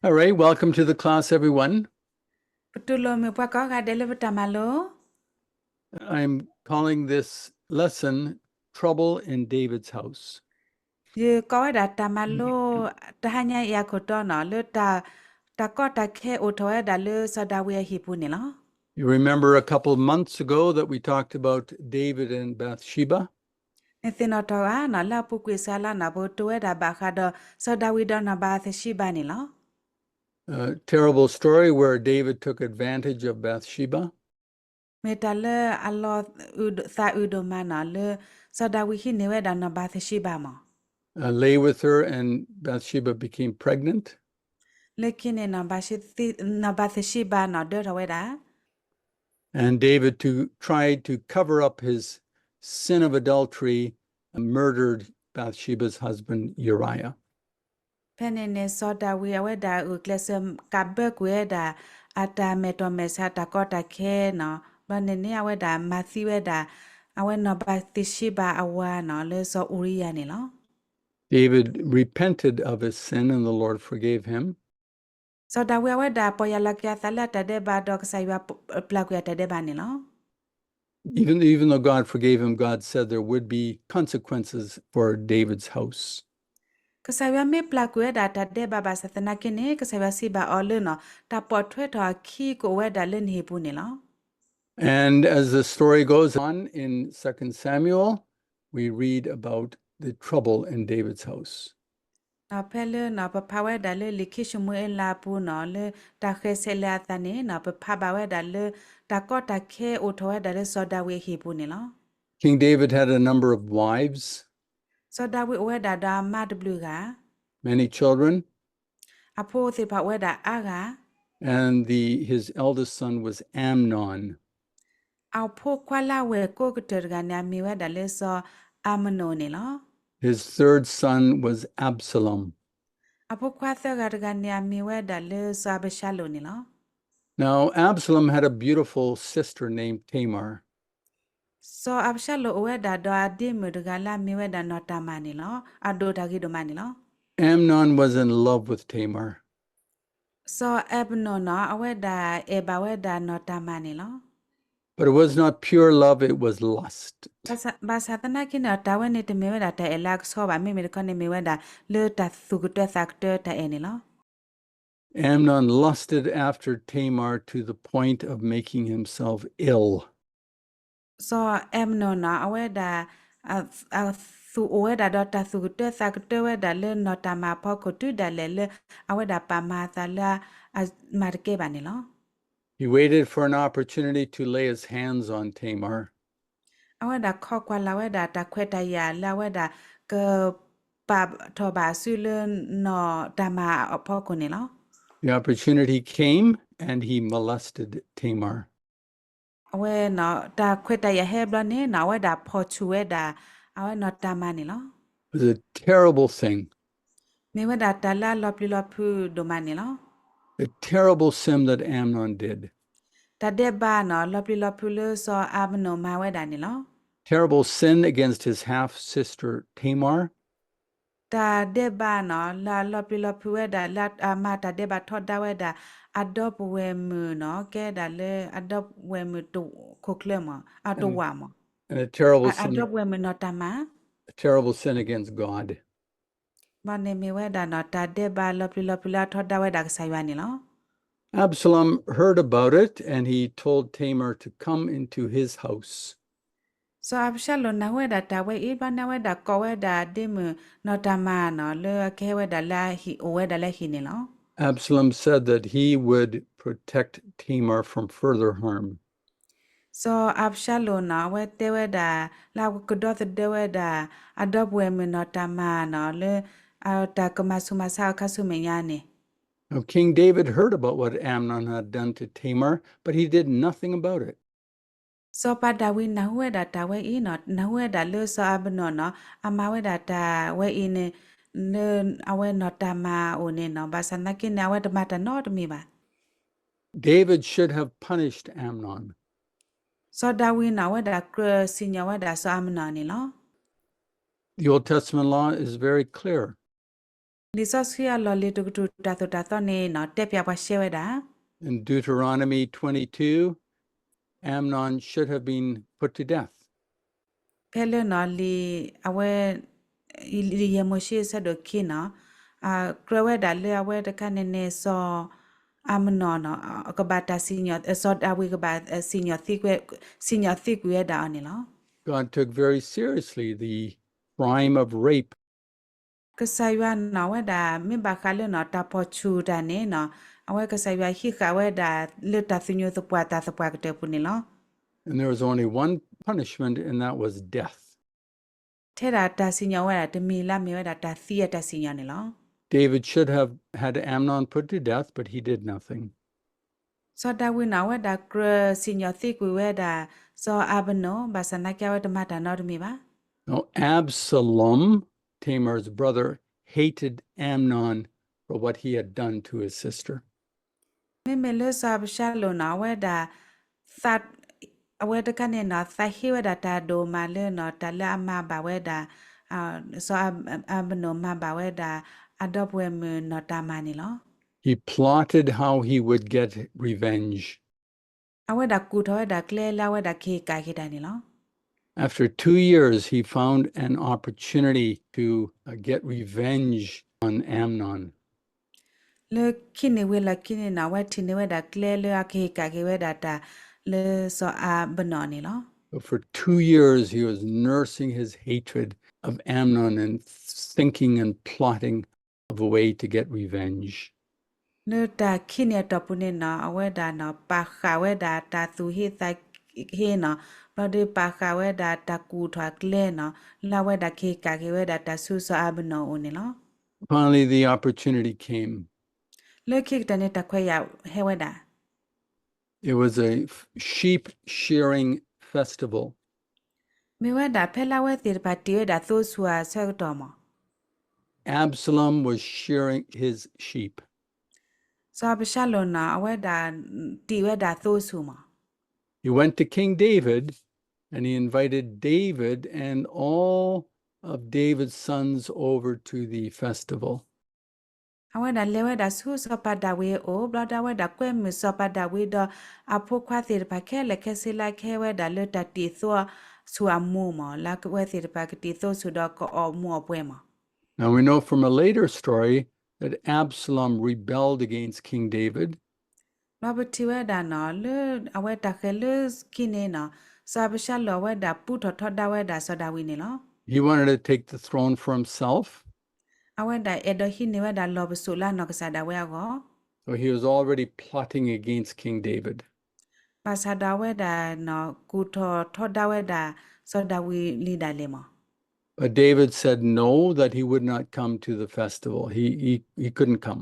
All right, welcome to the class, everyone. ပတူၢ်လိာ်မုာ်ပှၤကိးဂၤဒဲးလၢပတၢ်မၤလိ I'm calling this lesson Trouble in David's House. ယကိးဝဲဒၣ်တၢ်မၤလိ တဟါညါအံၤအခိၣ်တီနီၤ လၢတၢ် တၢ်ကီတၢ်ခဲအိၣ်ထီၣ်ဝဲဒၣ်လၢစီၤဒၤဝံးအဟံၣ်ပူၤန့ၣ်လီၤ. You remember a couple of months ago that we talked about David and Bathsheba? နသ့ၣ်နီၣ်ထီၣ်ဧါနီၤ လၢအပူၤကွံာ်စှၤလါနီၤ ပကတိၤဝဲဒၣ်ဘၣ်ဃးဒီး စီၤဒၤဝံးဒီးနီၢ်ဘၤသရှံဘၤန့ၣ်လီၤ. A terrible story where David took advantage of Bathsheba. မ့ၢ်တၢ်လၢအလီၤသးအုးဒိၣ်မးနီၤ လၢ စီၤဒၤဝံးဟံးန့ၢ်ဝဲဒၣ်နီၢ်ဘၤသရှံဘၤမး Uh, lay with her and Bathsheba became pregnant. လၢခံန့ၣ်နီၢ်ဘၤသရှံဘၤနီၤ ဒၢထီၣ်ဝဲဒၣ် And David to try to cover up his sin of adultery, murdered Bathsheba's husband Uriah. ဖဲန့ၣ်န့ၣ် စီၤဒၤဝံးအဝဲဒၣ်ဂုာ်ကျဲးစၢးကးဘၢကွံာ်ဝဲဒၣ် အတၢ်မဲာ်တီၢ်မဲာ်ဆှးတၢ်ကီတၢ်ခဲနီၤ ဘျီန့ၣ်န့ၣ် အဝဲဒၣ်မၤသံဝဲဒၣ် အဝဲနီၢ်ဘၤသရှံဘၤအဝၤနီၤ လၢစီၤအူၤရံယၤန့ၣ်လီၤ. David repented of his sin and the Lord forgave him. စီၤဒၤဝံးအဝဲဒၣ်ပီၢ်ယၢ်လီၤက့ၤအသးလၢအတၢ်ဒဲးဘး ဒီးကစၢ်ယွၤပျၢ်ကွံာ်အတၢ်ဒဲးဘးန့ၣ်လီၤ. Even, even though God forgave him, God said there would be consequences for David's house. ကစၢ်ယွၤမ့ၢ်ပျၢ်ကွံာ်ဝဲဒၣ်တၢ်ဒဲးဘး ဘၣ်ဆၣ်သနာ်က့န့ၣ် ကစၢ်ယွၤစံးဘၣ်အီၤလၢနီၤ တၢ်ပိာ်ထွဲထီၣ်အခံကအိၣ်ဝဲဒၣ်လၢနဟံၣ်ပူၤန့ၣ်လီၤ. And as the story goes on in Second Samuel, we read about the trouble in David's house. ဖဲလၢနီၤ ပဖးဝဲဒၣ်လၢလံာ်ခံၡမူၤအ့လးအပူၤနီၤ လၢတၢ်ဃဲၤဆဲးလဲၤအသးန့ၣ်နီၤ ပဖးဘၣ်ဝဲဒၣ်လၢ တၢ်ကီတၢ်ခဲအိၣ်ထီၣ်ဝဲဒၣ်လၢစီၤဒၤဝံးအဟံၣ်ပူၤန့ၣ်လီၤ. King David had a number of wives, စီၤဒၤဝံးအိၣ်ဝဲဒၣ်ဒီးအမါတဘျုးဂၤ, many children, အဖိသ့ၣ်တဖၣ်အိၣ်ဝဲဒၣ်အါဂၤ, and the, his eldest son was Amnon. အဖိခွါလၢအဝဲၢ်ကိးကတၢၢ်တဂၤန့ၣ် အမံၤဝဲဒၣ်လၢစီၤအၤမနိၣ်န့ၣ်လီၤ. His third son was Absalom. အဖိခွါသၢဂၤတဂၤန့ၣ် အမံၤဝဲဒၣ်လၢစီၤအၤဘၡါလိၣ်န့ၣ်လီၤ. Now, Absalom had a beautiful sister named Tamar. စီၤအၤဘၡါလိၣ်အိၣ်ဝဲဒၣ်ဒီးအဒ့မုၣ်တဂၤလၢအမံၤဝဲဒၣ်နီၢ်တၤမၤန့ၣ်လီၤ. အဒိၣ်တၢ်ဂ့ၤဒိၣ်မးန့ၣ်လီၤ. Amnon was in love with Tamar. စီၤအၤမနိၣ်နီၤ အဝဲဒၣ်အဲၣ်ဘၣ်ဝဲဒၣ်နီၢ်တၤမၤန့ၣ်လီၤ. But it was not pure love, it was lust. ဘၣ်ဆၣ်သနာ်က့န့ၣ် တၢ်ဝဲန့ၣ်တမ့ၢ်ဝဲဒၣ်တၢ်အဲၣ်လၢအကဆှီဘၣ်, မ့မ့ၢ်တခီန့ၣ်မ့ၢ်ဝဲဒၣ် လၢတၢ်သူၣ်ကတၢသးကတၢတၢ်အဲၣ်န့ၣ်လီၤ. Amnon lusted after Tamar to the point of making himself ill. စီၤအၤမနိၣ်နီၤ အဝဲဒၣ် အသူၣ်အိၣ်ဝဲဒၣ်ဒီးတၢ်သူၣ်ကတၢသးကတၢဝဲဒၣ်လၢနီၢ်တၤမၤအဖီခိၣ် တုၤဒၣ်လဲာ်လၢ အဝဲဒၣ်ပာ်မၤအသးလၢအမၤတကဲဘၣ်န့ၣ်လီၤ. He waited for an opportunity to lay his hands on Tamar. အဝဲဒၣ်ခိးကွၢ်လၢ်ဝဲဒၣ်တၢ်ခွဲးတၢ်ယာ်လၢအဝဲဒၣ်ကပာ်ထီၣ်ဘၣ်အစုလၢနီၢ်တၤမၤအဖီခိၣ်န့ၣ်လီၤ. The opportunity came and he molested Tamar. အဝဲနီၤ တၢ်ခွဲးတၢ်ယာ်ဟဲဘျီန့ၣ်နီၤ အဝဲဒၣ်ဖီၣ်ဆူၣ်ဝဲဒၣ် အဝဲနီၢ်တၤမၤန့ၣ်လီၤ. It was a terrible thing. မ့ၢ်ဝဲဒၣ်တၢ်လၢအလီၤပျံၤလီၤဖုးဒိၣ်မးန့ၣ်လီၤ. A terrible sin that Amnon did. တၢ်ဒဲးဘးနီၤ လီၤပျံၤလီၤဖုးလၢစီၤအၤမနိၣ်မၤဝဲဒၣ်န့ၣ်လီၤ. Terrible sin against his half sister Tamar. တၢ်ဒဲးဘးနီၤ လၢအလီၤပျံၤလီၤဖုးဝဲဒၣ် လၢအမၤတၢ်ဒဲးဘးထီဒါဝဲဒၣ် အဒီပုၢ်ဝဲၢ်မုၣ်နီၤ ကဲဒၣ်လၢအဒီပုၢ်ဝဲၢ်မုၣ်တခိၣ်ကျၢၢ်မး အတဝာ်မး အဒီပုၢ်ဝဲၢ်မုၣ်နီၢ်တၤမၤ A terrible sin against God. ဘၣ်န့ၣ်မ့ၢ်ဝဲဒၣ်နီၤ တၢ်ဒဲးဘးလီၤပျံၤလီၤဖုးလၢအထီဒါဝဲဒၣ်ကစၢ်ယွၤန့ၣ်လီၤ. Absalom heard about it and he told Tamar to come into his house. စီၤအၤဘၡါလိၣ်နၢ်ဟူဝဲဒၣ်တၢ်ဝဲအံၤ ဘျီန့ၣ်အဝဲဒၣ်ကိးဝဲဒၣ်အဒ့မုၣ်နီၢ်တၤမၤနီၤ လၢအကဟဲဝဲဒၣ်လၢအဟံၣ် အိၣ်ဝဲဒၣ်လၢအဟံၣ်န့ၣ်လီၤ. Absalom said that he would protect Tamar from further harm. စီၤအၤဘၡါလိၣ်နီၤ အဝဲတဲဝဲဒၣ် လၢအကဒီသဒၢဝဲဒၣ် အဒီပုၢ်ဝဲၢ်မုၣ်နီၢ်တၤမၤနီၤ လၢ တၢ်ကမၤဆူးမၤဆါအခါဆူမဲာ်ညါန့ၣ် Now, King David heard about what Amnon had done to Tamar, but he did nothing about it. စီၤပၤဒၤဝံးနၢ်ဟူဝဲဒၣ်တၢ်ဝဲအံၤနီၤ နၢ်ဟူဝဲဒၣ်လၢစီၤအၤမနိၣ်နီၤ အမၤဝဲဒၣ်တၢ်ဝဲအံၤန့ၣ် လၢအဝဲနီၢ်တၤမၤအအိၣ်န့ၣ်နီၤ ဘၣ်ဆၣ်သနာ်က့န့ၣ် အဝဲတမၤတၢ်နီတမံၤဘၣ်. David should have punished Amnon. စီၤဒၤဝံးနီၤ အဝဲဒၣ်ကြၢးစံၣ်ညီၣ်ဝဲဒၣ်စီၤအၤမနိၣ်န့ၣ်လီၤ. The Old Testament law is very clear. လံာ်စီဆှံအလီၢ်လံၤတကတြူၢ်တၢ်သိၣ်တၢ်သီန့ၣ်နီၤ တဲပၠးပှၤရှဲဝဲဒၣ် In Deuteronomy twenty-two, Amnon should have been put to death. ဖဲလၢနီၤလံာ်အဝဲ လံာ်ယဲၢ်မိၤၡ့အဆၢဒိၣ်ခံနီၤ ကြၢးဝဲဒၣ်လၢအဝဲတခါန့ၣ်န့ၣ် စီၤအၤမနိၣ်နီၤ ကဘၣ်တၢ်စံၣ်ညီၣ် စီၤဒၤဝံးကဘၣ်စံၣ်ညီၣ်သံကွံာ် စံၣ်ညီၣ်သံကွံာ်ဝဲဒၣ်အီၤန့ၣ်လီၤ. God took very seriously the crime of rape. ကစၢ်ယွၤနီၤ အဝဲဒၣ်မ့ၢ်ဘၣ်ဃးလၢနီၤ တၢ်ဖီၣ်ဆူၣ်တၢ်န့ၣ်နီၤ အဝဲကစၢ်ယွၤဟံးဃာ်ဝဲဒၣ်လၢတၢ်သညူးသပှၢ်တၢ်သပှၢ်ကတၢၢ်ပူၤန့ၣ်လီၤ. And there was only one punishment, and that was death. ထဲဒၣ်တၢ်စံၣ်ညီၣ်ဝဲဒၣ်တမံၤလၢအမ့ၢ်ဝဲဒၣ်တၢ်သံအတၢ်စံၣ်ညီၣ်န့ၣ်လီၤ. David should have had Amnon put to death, but he did nothing. စီၤဒၤဝံးန့ၣ် အဝဲဒၣ်ကြၢးစံၣ်ညီၣ်သံကွံာ်ဝဲဒၣ် စီၤအၤဘနိၣ် ဘၣ်ဆၣ်သနာ်က့အဝဲတမၤတၢ်နီတမံၤဘၣ်. Now, Absalom, Tamar's brother, hated Amnon for what he had done to his sister. မ့မ့ၢ်လၢစီၤအၤဘၡါလိၣ်န့ၣ် အဝဲဒၣ် သး အဝဲတခါန့ၣ်နီၤ သးဟ့ဝဲဒၣ်တၢ်ဒိၣ်မးလၢနီၤ တၢ်လၢအမၤဘၣ်ဝဲဒၣ် စီၤအၤဘနိၣ်မၤဘၣ်ဝဲဒၣ် အဒီပုၢ်ဝဲၢ်မုၣ်နီၢ်တၤမၤန့ၣ်လီၤ. He plotted how he would get revenge. အဝဲဒၣ်ကူၣ်ထီၣ်ဝဲဒၣ်ကျဲလၢအဝဲဒၣ်ကဟ့ၣ်ကၣ်က့ၤတၢ်န့ၣ်လီၤ. After two years, he found an opportunity to uh, get revenge on Amnon. လၢခံန့ၣ်ဝံၤလီၢ်ခံန့ၣ်နီၤ အဝဲထံၣ်န့ၢ်ဝဲဒၣ်ကျဲလၢအကဟ့ၣ်ကၣ်က့ၤဝဲဒၣ်တၢ်လၢစီၤအၤဘနိၣ်န့ၣ်လီၤ. But for two years, he was nursing his hatred of Amnon and thinking and plotting of a way to get revenge. လၢတၢ်ခံန့ၣ်အတီၢ်ပူၤန့ၣ်နီၤ အဝဲဒၣ်နီၤ ပာ်ဃာ်ဝဲဒၣ်တၢ်သူၣ်ဟ့သးဟ့နီၤ ဘျီဒီးပာ်ဃာ်ဝဲဒၣ်တၢ်ကူၣ်ထီၣ်ကျဲနီၤ လၢအဝဲဒၣ်ကဟ့ၣ်ကၣ်က့ၤဝဲဒၣ်တၢ်ဆူစီၤအၤဘနိၣ်အအိၣ်န့ၣ်လီၤ. Finally, the opportunity came. လၢခံကတၢၢ်န့ၣ်တၢ်ခွဲးယာ်ဟဲဝဲဒၣ် It was a f- sheep shearing festival. မ့ၢ်ဝဲဒၣ်ဖဲလၢအဝဲသ့ၣ်တဖၣ်တံၢ်ဝဲဒၣ်သိဆူၣ်အဆၢကတီၢ်မး Absalom was shearing his sheep. စီၤအၤဘၡါလိၣ်နီၤ အဝဲဒၣ်တံၢ်ဝဲဒၣ်သိဆူၣ်မး He went to King David and he invited David and all of David's sons over to the festival. အဝဲဒၣ်လဲၤဝဲဒၣ်ဆူစီၤပၤဒၤဝံးအအိၣ် ဘျီဒီးအဝဲဒၣ်ကွဲမုာ်စီၤပၤဒၤဝံးဒီးအဖိခွါသ့ၣ်တဖၣ်ခဲလၢာ်ခဲဆ့လၢအကဟဲဝဲဒၣ်လၢတၢ်တံၢ်သိ ဆူၣ်အမူမး လၢအဝဲသ့ၣ်တဖၣ်ကတံၢ်သိဆူၣ်ဒီးကအီၣ်မူအီၣ်ပွဲမး Now we know from a later story that Absalom rebelled against King David. ဘျီပထံၣ်ဝဲဒၣ်နီၤ လၢအဝဲတၢ်ဃၤလၢခံန့ၣ်နီၤ စီၤအၤဘၡါလိၣ်အဝဲဒၣ်ပူထီၣ်ထီဒါဝဲဒၣ်စီၤဒၤဝံးန့ၣ်လီၤ. He wanted to take the throne for himself. အဝဲဒၣ်အဲၣ်ဒိးဟံးန့ၢ်ဝဲဒၣ်လီၢ်ပစိာ်လၢအနီၢ်ကစၢ်ဒၣ်ဝဲအဂီၢ် So he was already plotting against King David. ဘၣ်ဆၣ်ဒီးအဝဲဒၣ်နီၤ ကူၣ်ထီၣ်ထီဒါဝဲဒၣ်စီၤဒၤဝံးလံဒၣ်လဲာ်မး But David said no, that he would not come to the festival. He, he, he couldn't come.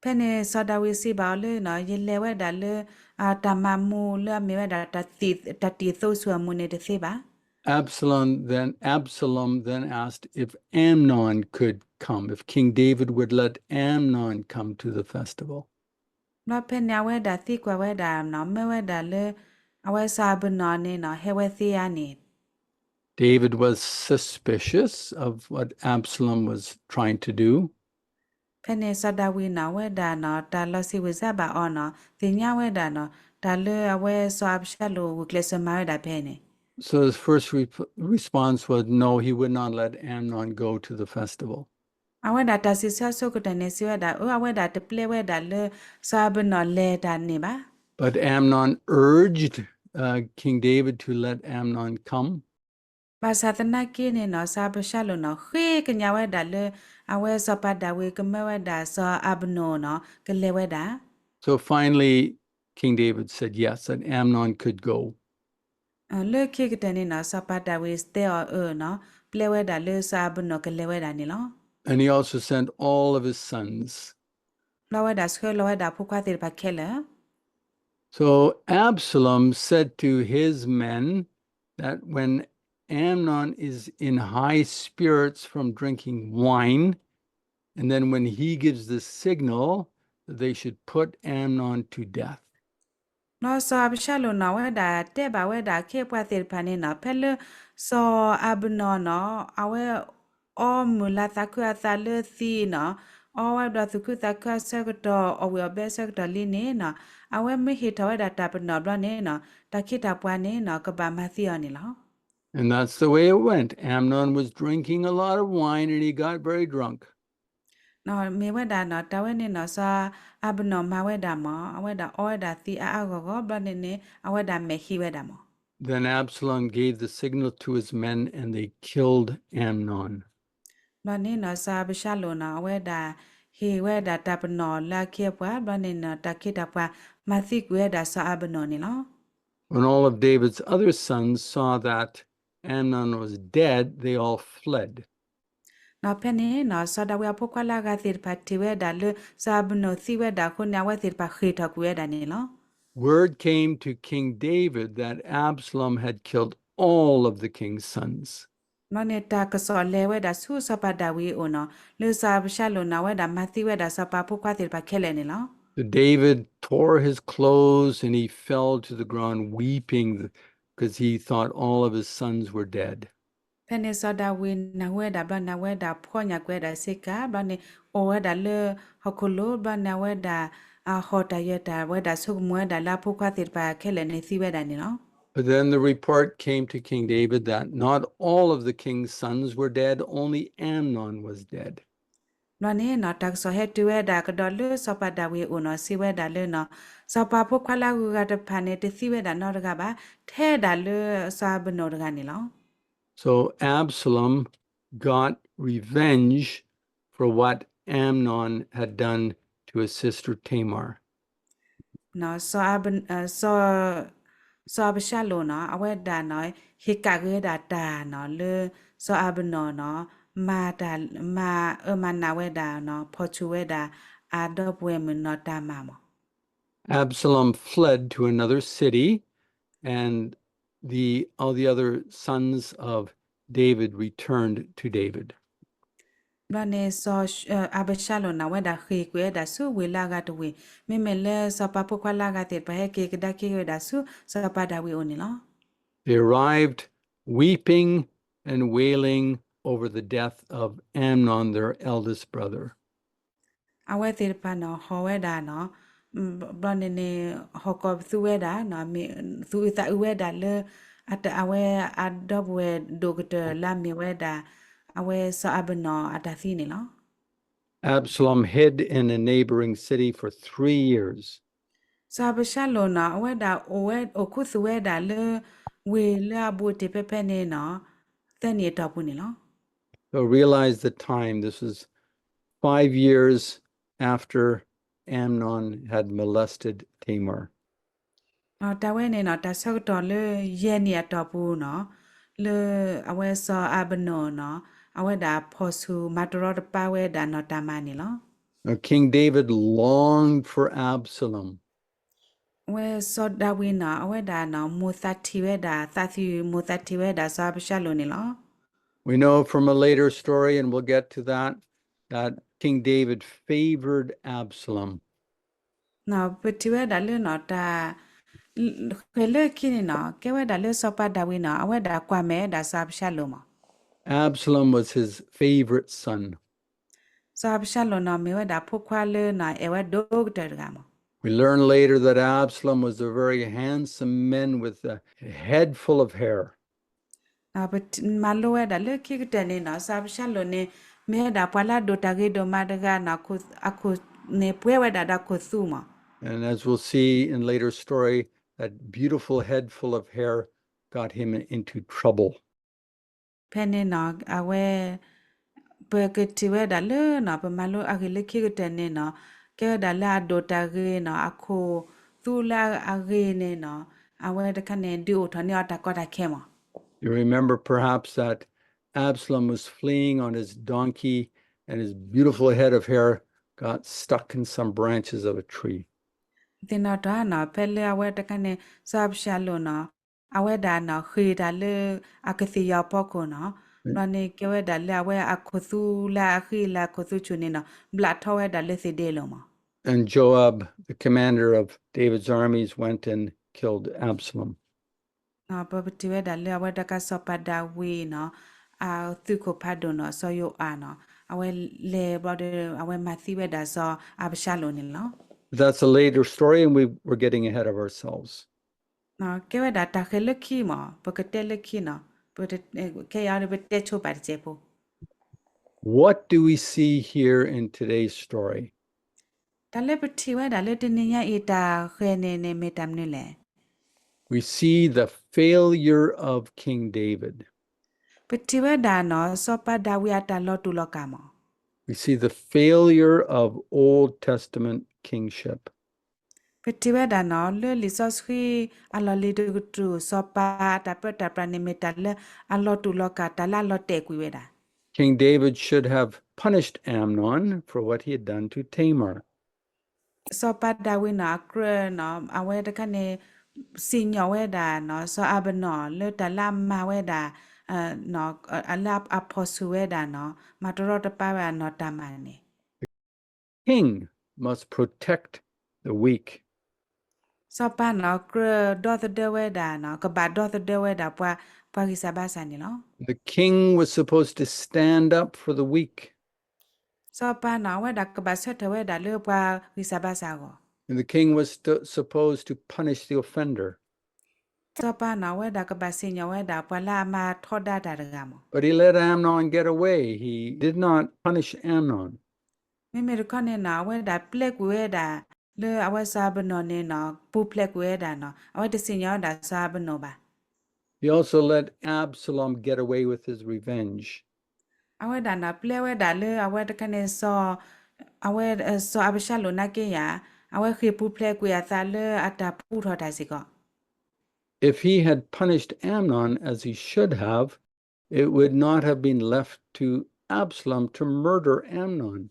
ဖဲန့ၣ်စီၤဒၤဝံးစံးဘၣ်အီၤလၢနီၤ ယလဲၤဝဲဒၣ်လၢ တၢ်မၤမူလၢအမ့ၢ်ဝဲဒၣ် တၢ်တံၢ်သိဆူၣ်အမူန့ၣ်တသ့ဘၣ် Absalom then, Absalom then asked if Amnon could come, if King David would let Amnon come to the festival. ဘျီဖဲန့ၣ်အဝဲဒၣ်သံကွၢ်ဝဲဒၣ်နီၤ မၢဝဲဒၣ်လၢ အဝဲစီၤအၤဘနိၣ်န့ၣ်နီၤ ဟဲဝဲသ့ဧါန့ၣ် David was suspicious of what Absalom was trying to do. ဖဲန့ၣ်စီၤဒၤဝံးနီၤ အဝဲဒၣ်နီၤ တၢ်လီၤဆံးဝံၣ်စၢ်ဘၣ်အီၤနီၤ သ့ၣ်ညါဝဲဒၣ်နီၤ တၢ်လၢအဝဲစီၤအၤဘၡါလိၣ်ဂုာ်ကျဲးစၢးမၤဝဲဒၣ်ဖဲန့ၣ် So his first re- response was no, he would not let Amnon go to the festival. အဝဲဒၣ်တၢ်စံးဆၢအဆိကတၢၢ်န့ၣ် စံးဝဲဒၣ် အၢ အဝဲဒၣ်တပျဲဝဲဒၣ်လၢ စီၤအၤဘနိၣ်လဲၤတၢ်န့ၣ်ဘၣ် But Amnon urged uh, King David to let Amnon come. ဘၣ်ဆၣ်သနာ်က့န့ၣ်နီၤ စီၤအၤဘၡါလိၣ်နီၤ ဃ့ကညးဝဲဒၣ်လၢ အဝဲစီၤပၤဒၤဝံးကမၢဝဲဒၣ်စီၤအၤဘနိၣ်နီၤ ကလဲၤဝဲဒၣ် So finally, King David said yes, that Amnon could go. လၢခံကတၢၢ်န့ၣ်နီၤ စီၤပၤဒၤဝံးတဲအီၤအၢနီၤ ပျဲဝဲဒၣ်လၢစီၤအၤဘနိၣ်ကလဲၤဝဲဒၣ်န့ၣ်လီၤ. And he also sent all of his sons. ဘျီဝဲဒၣ်ဆှၢလီၤဝဲဒၣ်အဖိခွါသ့ၣ်တဖၣ်ခဲလၢာ် So Absalom said to his men that when Amnon is in high spirits from drinking wine, and then when he gives the signal that they should put Amnon to death. ဒီးစီၤအၤဘၡါလိၣ်နီၤ အဝဲဒၣ်တဲဘၣ်ဝဲဒၣ်အခ့အပှၤသ့ၣ်တဖၣ်န့ၣ်နီၤ ဖဲလၢ စီၤအၤဘနိၣ်နီၤ အဝဲ အီၣ်မုာ်လၢသးခုအသးလၢသံနီၤ, အီၣ်ဝဲဘျီသူၣ်ခုသးခုအဆၢကတီၢ် အီၣ်ဝံၤအီၣ်ဘဲအဆၢကတီၢ်လံန့ၣ်နီၤ, အဝဲမ့ၢ်ဟ့ၣ်ထီၣ်ဝဲဒၣ်တၢ်ပနီၣ်ဘျီန့ၣ်နီၤ, တၢ်ခ့တၢ်ပှၤန့ၣ်နီၤ ကဘၣ်မၤသံအီၤန့ၣ်လီၤ. And that's the way it went. Amnon was drinking a lot of wine and he got very drunk. နီၤ မ့ၢ်ဝဲဒၣ်နီၤ တၢ်ဝဲန့ၣ်နီၤ စီၤအၤဘနီၣ်မၤဝဲဒၣ်မး အဝဲဒၣ်အီဝဲဒၣ်သံအါအါဂီၢ်ဂီၢ် ဘျီန့ၣ်န့ၣ် အဝဲဒၣ်မဲာ်ဟံးဝဲဒၣ်မး. Then Absalom gave the signal to his men and they killed Amnon. ဘျီန့ၣ်နီၤ စီၤအၤဘၡါလိၣ်နီၤ အဝဲဒၣ်ဟ့ၣ်ဝဲဒၣ်တၢ်ပနီၣ်လၢအခ့အပှၤ ဘျီန့ၣ်နီၤ တၢ်ခ့တၢ်ပှၤမၤသံကွံာ်ဝဲဒၣ်စီၤအၤဘနီၣ်န့ၣ်လီၤ. When all of David's other sons saw that Amnon was dead, they all fled. နီၤ ဖဲန့ၣ်နီၤ စီၤဒၤဝံးအဖိခွါလၢအဂၤသ့ၣ်တဖၣ်ထံၣ်ဝဲဒၣ်လၢ စီၤအၤဘနီၣ်သံဝဲဒၣ်အဃိန့ၣ် အဝဲသ့ၣ်တဖၣ်ဃ့ၢ်ထီၣ်ကွံာ်ဝဲဒၣ်န့ၣ်လီၤ. Word came to King David that Absalom had killed all of the king's sons. ဘျီန့ၣ် တၢ်ကစီၣ်လဲၤဝဲဒၣ်ဆူစီၤပၤဒၤဝံးအအိၣ်နီၤ လၢစီၤအၤဘၡါလိၣ်နီၤ အဝဲဒၣ်မၤသံဝဲဒၣ်စီၤပၤဖိခွါသ့ၣ်တဖၣ်ခဲလၢာ်န့ၣ်လီၤ. So David tore his clothes and he fell to the ground weeping because he thought all of his sons were dead. ဖဲန့ၣ်စီၤဒၤဝံးနၢ်ဟူဝဲဒၣ်ဘျီန့ၣ် အဝဲဒၣ်ဖှီၣ်ညၣ်ကွံာ်ဝဲဒၣ်ဆ့ကၤ ဘျီန့ၣ် အိၣ်ဝဲဒၣ်လၢဟီၣ်ခိၣ်လိၤ ဘျီန့ၣ် အဝဲဒၣ် အဟီၣ်တၢ်ယၢၤတၢ် အဝဲဒၣ်ဆိကမိၣ်ဝဲဒၣ်လၢအဖိခွါသ့ၣ်တဖၣ်ခဲလၢာ်န့ၣ်သံဝဲဒၣ်န့ၣ်လီၤ. But then the report came to King David that not all of the king's sons were dead, only Amnon was dead. ဘျီန့ၣ်နီၤ တၢ်ကစီၣ်ဟဲတုၤဝဲဒၣ်ကဒီးလၢစီၤပၤဒၤဝံးအအိၣ်နီၤ စံးဝဲဒၣ်လၢနီၤ စီၤပၤဖိခွါလၢအဂုၤအဂၤတဖၣ်န့ၣ် တသံဝဲဒၣ်နီတဂၤဘၣ် ထဲဒၣ်လၢစီၤအၤဘနီၣ်တဂၤန့ၣ်လီၤ. So Absalom got revenge for what Amnon had done to his sister Tamar. နီၤ စီၤအၤဘ စီၤ စီၤအၤဘၡါလိၣ်နီၤ အဝဲဒၣ်နီၤ ဟ့ၣ်ကၣ်က့ၤဝဲဒၣ်တၢ်နီၤ လၢစီၤအၤဘနီၣ်နီၤ မၤတၢ် မၤအၢမၤနးဝဲဒၣ်နီၤ ဖီၣ်ဆူၣ်ဝဲဒၣ် အဒီပုၢ်ဝဲၢ်မုၣ်နီၢ်တၤမၢ်မး. Absalom fled to another city, and the, all the other sons of David returned to David. ဘျီန့ၣ် စီၤ အၤဘၡါလိၣ်န့ၣ် အဝဲဒၣ်ဃ့ၢ်ကွံာ်ဝဲဒၣ်ဆူဝ့ၢ်လၢအဂၤတဝ့ၢ်, မ့မ့ၢ်လၢစီၤပၤဖိခွါလၢအဂၤသ့ၣ်တဖၣ် ဟဲက့ၤကဒါက့ၤဝဲဒၣ်ဆူစီၤပၤဒၤဝံးအအိၣ်န့ၣ်လီၤ. They arrived weeping and wailing over the death of Amnon, their eldest brother. အဝဲသ့ၣ်တဖၣ်န့ၣ် ဟီၣ်ဝဲဒၣ်နီၤ, ဘျီန့ၣ်န့ၣ် ဟီၣ်ကိးပသူဝဲဒၣ်နီၤ, မ့ၢ်သူၣ်အုးသးအုးဝဲဒၣ်လၢ အဝဲအဒီပုၢ်ဝဲၢ်ဒိၣ်ကတၢၢ်လၢအမ့ၢ်ဝဲဒၣ် အဝဲစီၤအၤဘနီၣ်အတၢ်သံန့ၣ်လီၤ. Absalom hid in a neighboring city for three years. စီၤအၤဘၡါလိၣ်နီၤ အဝဲဒၣ်အိၣ်ဝဲ အိၣ်ခူသူၣ်ဝဲဒၣ်လၢ ဝ့ၢ်လၢအဘူးတ့ၢ်ဖဲဖဲန့ၣ်နီၤ, သၢနံၣ်အတီၢ်ပူၤန့ၣ်လီၤ. So realize the time. This was five years after Amnon had molested Tamar. တၢ်ဝဲန့ၣ်နီၤ တၢ်ဆၢကတီၢ်လၢယဲၢ်နံၣ်အတီၢ်ပူၤနီၤ, လၢအဝဲစီၤအၤဘနီၣ်နီၤ, အဝဲဒၣ်ဖီၣ်ဆူၣ်မၤတရီတပါဝဲဒၣ်နီၢ်တၤမၤန့ၣ်လီၤ. Now, King David longed for Absalom. အဝဲစီၤဒၤဝံးနီၤ အဝဲဒၣ်နီၤ မိၣ်သးထံၣ်ဝဲဒၣ် သးသယုၢ်မိၣ်သးထံၣ်ဝဲဒၣ်စီၤအၤဘၡါလိၣ်န့ၣ်လီၤ. We know from a later story, and we'll get to that, that King David favored Absalom. ပထံၣ်ဝဲဒၣ်လၢနီၤ တၢ် ဃဲၤလၢခံန့ၣ်နီၤ ကဲဝဲဒၣ်လၢစီၤပၤဒၤဝံးနီၤ အဝဲဒၣ်ကွၢ်မဲာ်ဝဲဒၣ်စီၤအၤဘၡါလိၣ်မး. Absalom was his favorite son. စီၤအၤဘၡါလိၣ်နီၤ မ့ၢ်ဝဲဒၣ်ဖိခွါလၢနီၤ အဲၣ်ဝဲဒိၣ်ကတၢၢ်တဂၤမး. We learn later that Absalom was a very handsome man with a head full of hair. ပမၤလိဝဲဒၣ်လၢခံကတၢၢ်န့ၣ်နီၤ စီၤအၤဘၡါလိၣ်န့ၣ် မ့ၢ်ဝဲဒၣ်ပှၤလၢအဒိၣ်တၢ်ဂ့ၤဒိၣ်မးတဂၤနီၤ, အခိၣ်န့ၣ်ပှဲၤဝဲဒၣ်ဒီးခိၣ်သူမး. And as we'll see in later story, that beautiful head full of hair got him into trouble. ဖဲန့ၣ်နီၤ အဝဲ ပကထံၣ်ဝဲဒၣ်လၢနီၤ ပမၤလိအဂ့ၢ်လၢခံကတၢၢ်န့ၣ်နီၤ ကဲဝဲဒၣ်လၢအဒိၣ်တၢ်ဂ့ၤနီၤ အခိၣ်သူလၢအဂ့ၤန့ၣ်နီၤ အဝဲတခါန့ၣ် ဒုးအိၣ်ထီၣ်န့ၢ်အီၤတၢ်ကီတၢ်ခဲမး. You remember perhaps that Absalom was fleeing on his donkey and his beautiful head of hair got stuck in some branches of a tree. သ့ၣ်နီၣ်ထီၣ်နီၤ ဖဲလၢအဝဲတခါန့ၣ် စီၤအၤဘၡါလိၣ်နီၤ အဝဲဒၣ်နီၤ ဃ့ၢ်တၢ်လၢအကသ့ၣ်ယီၤဖီခိၣ်နီၤ, ဘျီန့ၣ်ကဲဝဲဒၣ်လၢအဝဲအခိၣ်သူလၢအဃံလၤအခိၣ်သူဆူၣ်န့ၣ်နီၤ ဘျးထီၣ်ဝဲဒၣ်လၢသ့ၣ်ဒ့လိၤမး. And Joab, the commander of David's armies, went and killed Absalom. ပထံၣ်ဝဲဒၣ်လၢအဝဲတခါစီၤပၤဒၤဝံးနီၤ အသုးခိၣ်ဖးဒိၣ်နီၤ စီၤယိၤအၣ်နီၤ အဝဲလဲၤဘျီဒီး အဝဲမၤသံဝဲဒၣ်စီၤအၤဘၡါလိၣ်န့ၣ်လီၤ. That's a later story and we, we're getting ahead of ourselves. ကဲဝဲဒၣ်တၢ်ဃၤလၢခံမး ပကတဲလၢခံနီၤ ပက, ခဲအံၤဒီးပတဲဆိပာ်တစဲးဖိ What do we see here in today's story? တၢ်လၢပထံၣ်ဝဲဒၣ်လၢတနံၤညါအံၤတၢ်ဃၤန့ၣ်န့ၣ်မ့ၢ်တၢ်မနုၤလဲၣ်. We see the failure of King David. ပထံၣ်ဝဲဒၣ်နီၤ စီၤပၤဒၤဝံးအတၢ်လီၤတူာ်လီၤကာ်မး We see the failure of Old Testament kingship. ပထံၣ်ဝဲဒၣ်နီၤ လၢလံာ်စီဆှံအလီၢ်လံၤတကတြူၢ် စီၤပၤအတၢ်ပၢတၢ်ပြးန့ၣ်မ့ၢ်တၢ်လၢအလီၤတူာ်လီၤကာ် တၢ်လၢအလီၤတဲာ်ကွံာ်ဝဲဒၣ် King David should have punished Amnon for what he had done to Tamar. စီၤပၤဒၤဝံးနီၤ အကြၢးနီၤ အဝဲတခါန့ၣ် စံၣ်ညီၣ်ဝဲဒၣ်နီၤ စီၤအၤဘနိၣ် လၢတၢ်လၢအမၤဝဲဒၣ် လၢအဖီၣ်ဆူၣ်ဝဲဒၣ်နီၤ မၤတရီတပါဝဲဒၣ်နီၢ်တၤမၢ်န့ၣ် King must protect the weak. စီၤပၤနီၤ ကြၢးဒီသဒၢဝဲဒၣ်နီၤ ကဘၣ်ဒီသဒၢဝဲဒၣ်ပှၤ, ပှၤဂံၢ်စၢ်ဘါစၢ်န့ၣ်လီၤ. The king was supposed to stand up for the weak. စီၤပၤနီၤ အဝဲဒၣ်ကဘၣ်ဆၢထၢၣ်ဝဲဒၣ်လၢပှၤဂံၢ်စၢ်ဘါစၢ်အဂီၢ် And the king was st- supposed to punish the offender. စီၤပၤနီၤ အဝဲဒၣ်ကဘၣ်စံၣ်ညီၣ်ဝဲဒၣ် ပှၤလၢအမၤထီဒါတၢ်တဂၤမး But he let Amnon get away. He did not punish Amnon. မ့မ့ၢ်တခီန့ၣ်နီၤ အဝဲဒၣ်ပျဲကွံာ်ဝဲဒၣ် လၢအဝဲစီၤအၤဘနိၣ်န့ၣ်နီၤ ပူၤဖျဲးကွံာ်ဝဲဒၣ်နီၤ အဝဲတစံၣ်ညီၣ်ဝဲဒၣ်စီၤအၤဘနိၣ်ဘၣ် He also let Absalom get away with his revenge. အဝဲဒၣ်နီၤ ပျဲဝဲဒၣ်လၢအဝဲတခါန့ၣ်စီၤ, အဝဲ, စီၤအၤဘၡါလိၣ်နာ်က့ယၤ, အဝဲဃ့ၢ်ပူၤဖျဲးကွံာ်အသးလၢအတၢ်ပူထီၣ်တၢ်စ့ၢ်ကီး If he had punished Amnon as he should have, it would not have been left to Absalom to murder Amnon.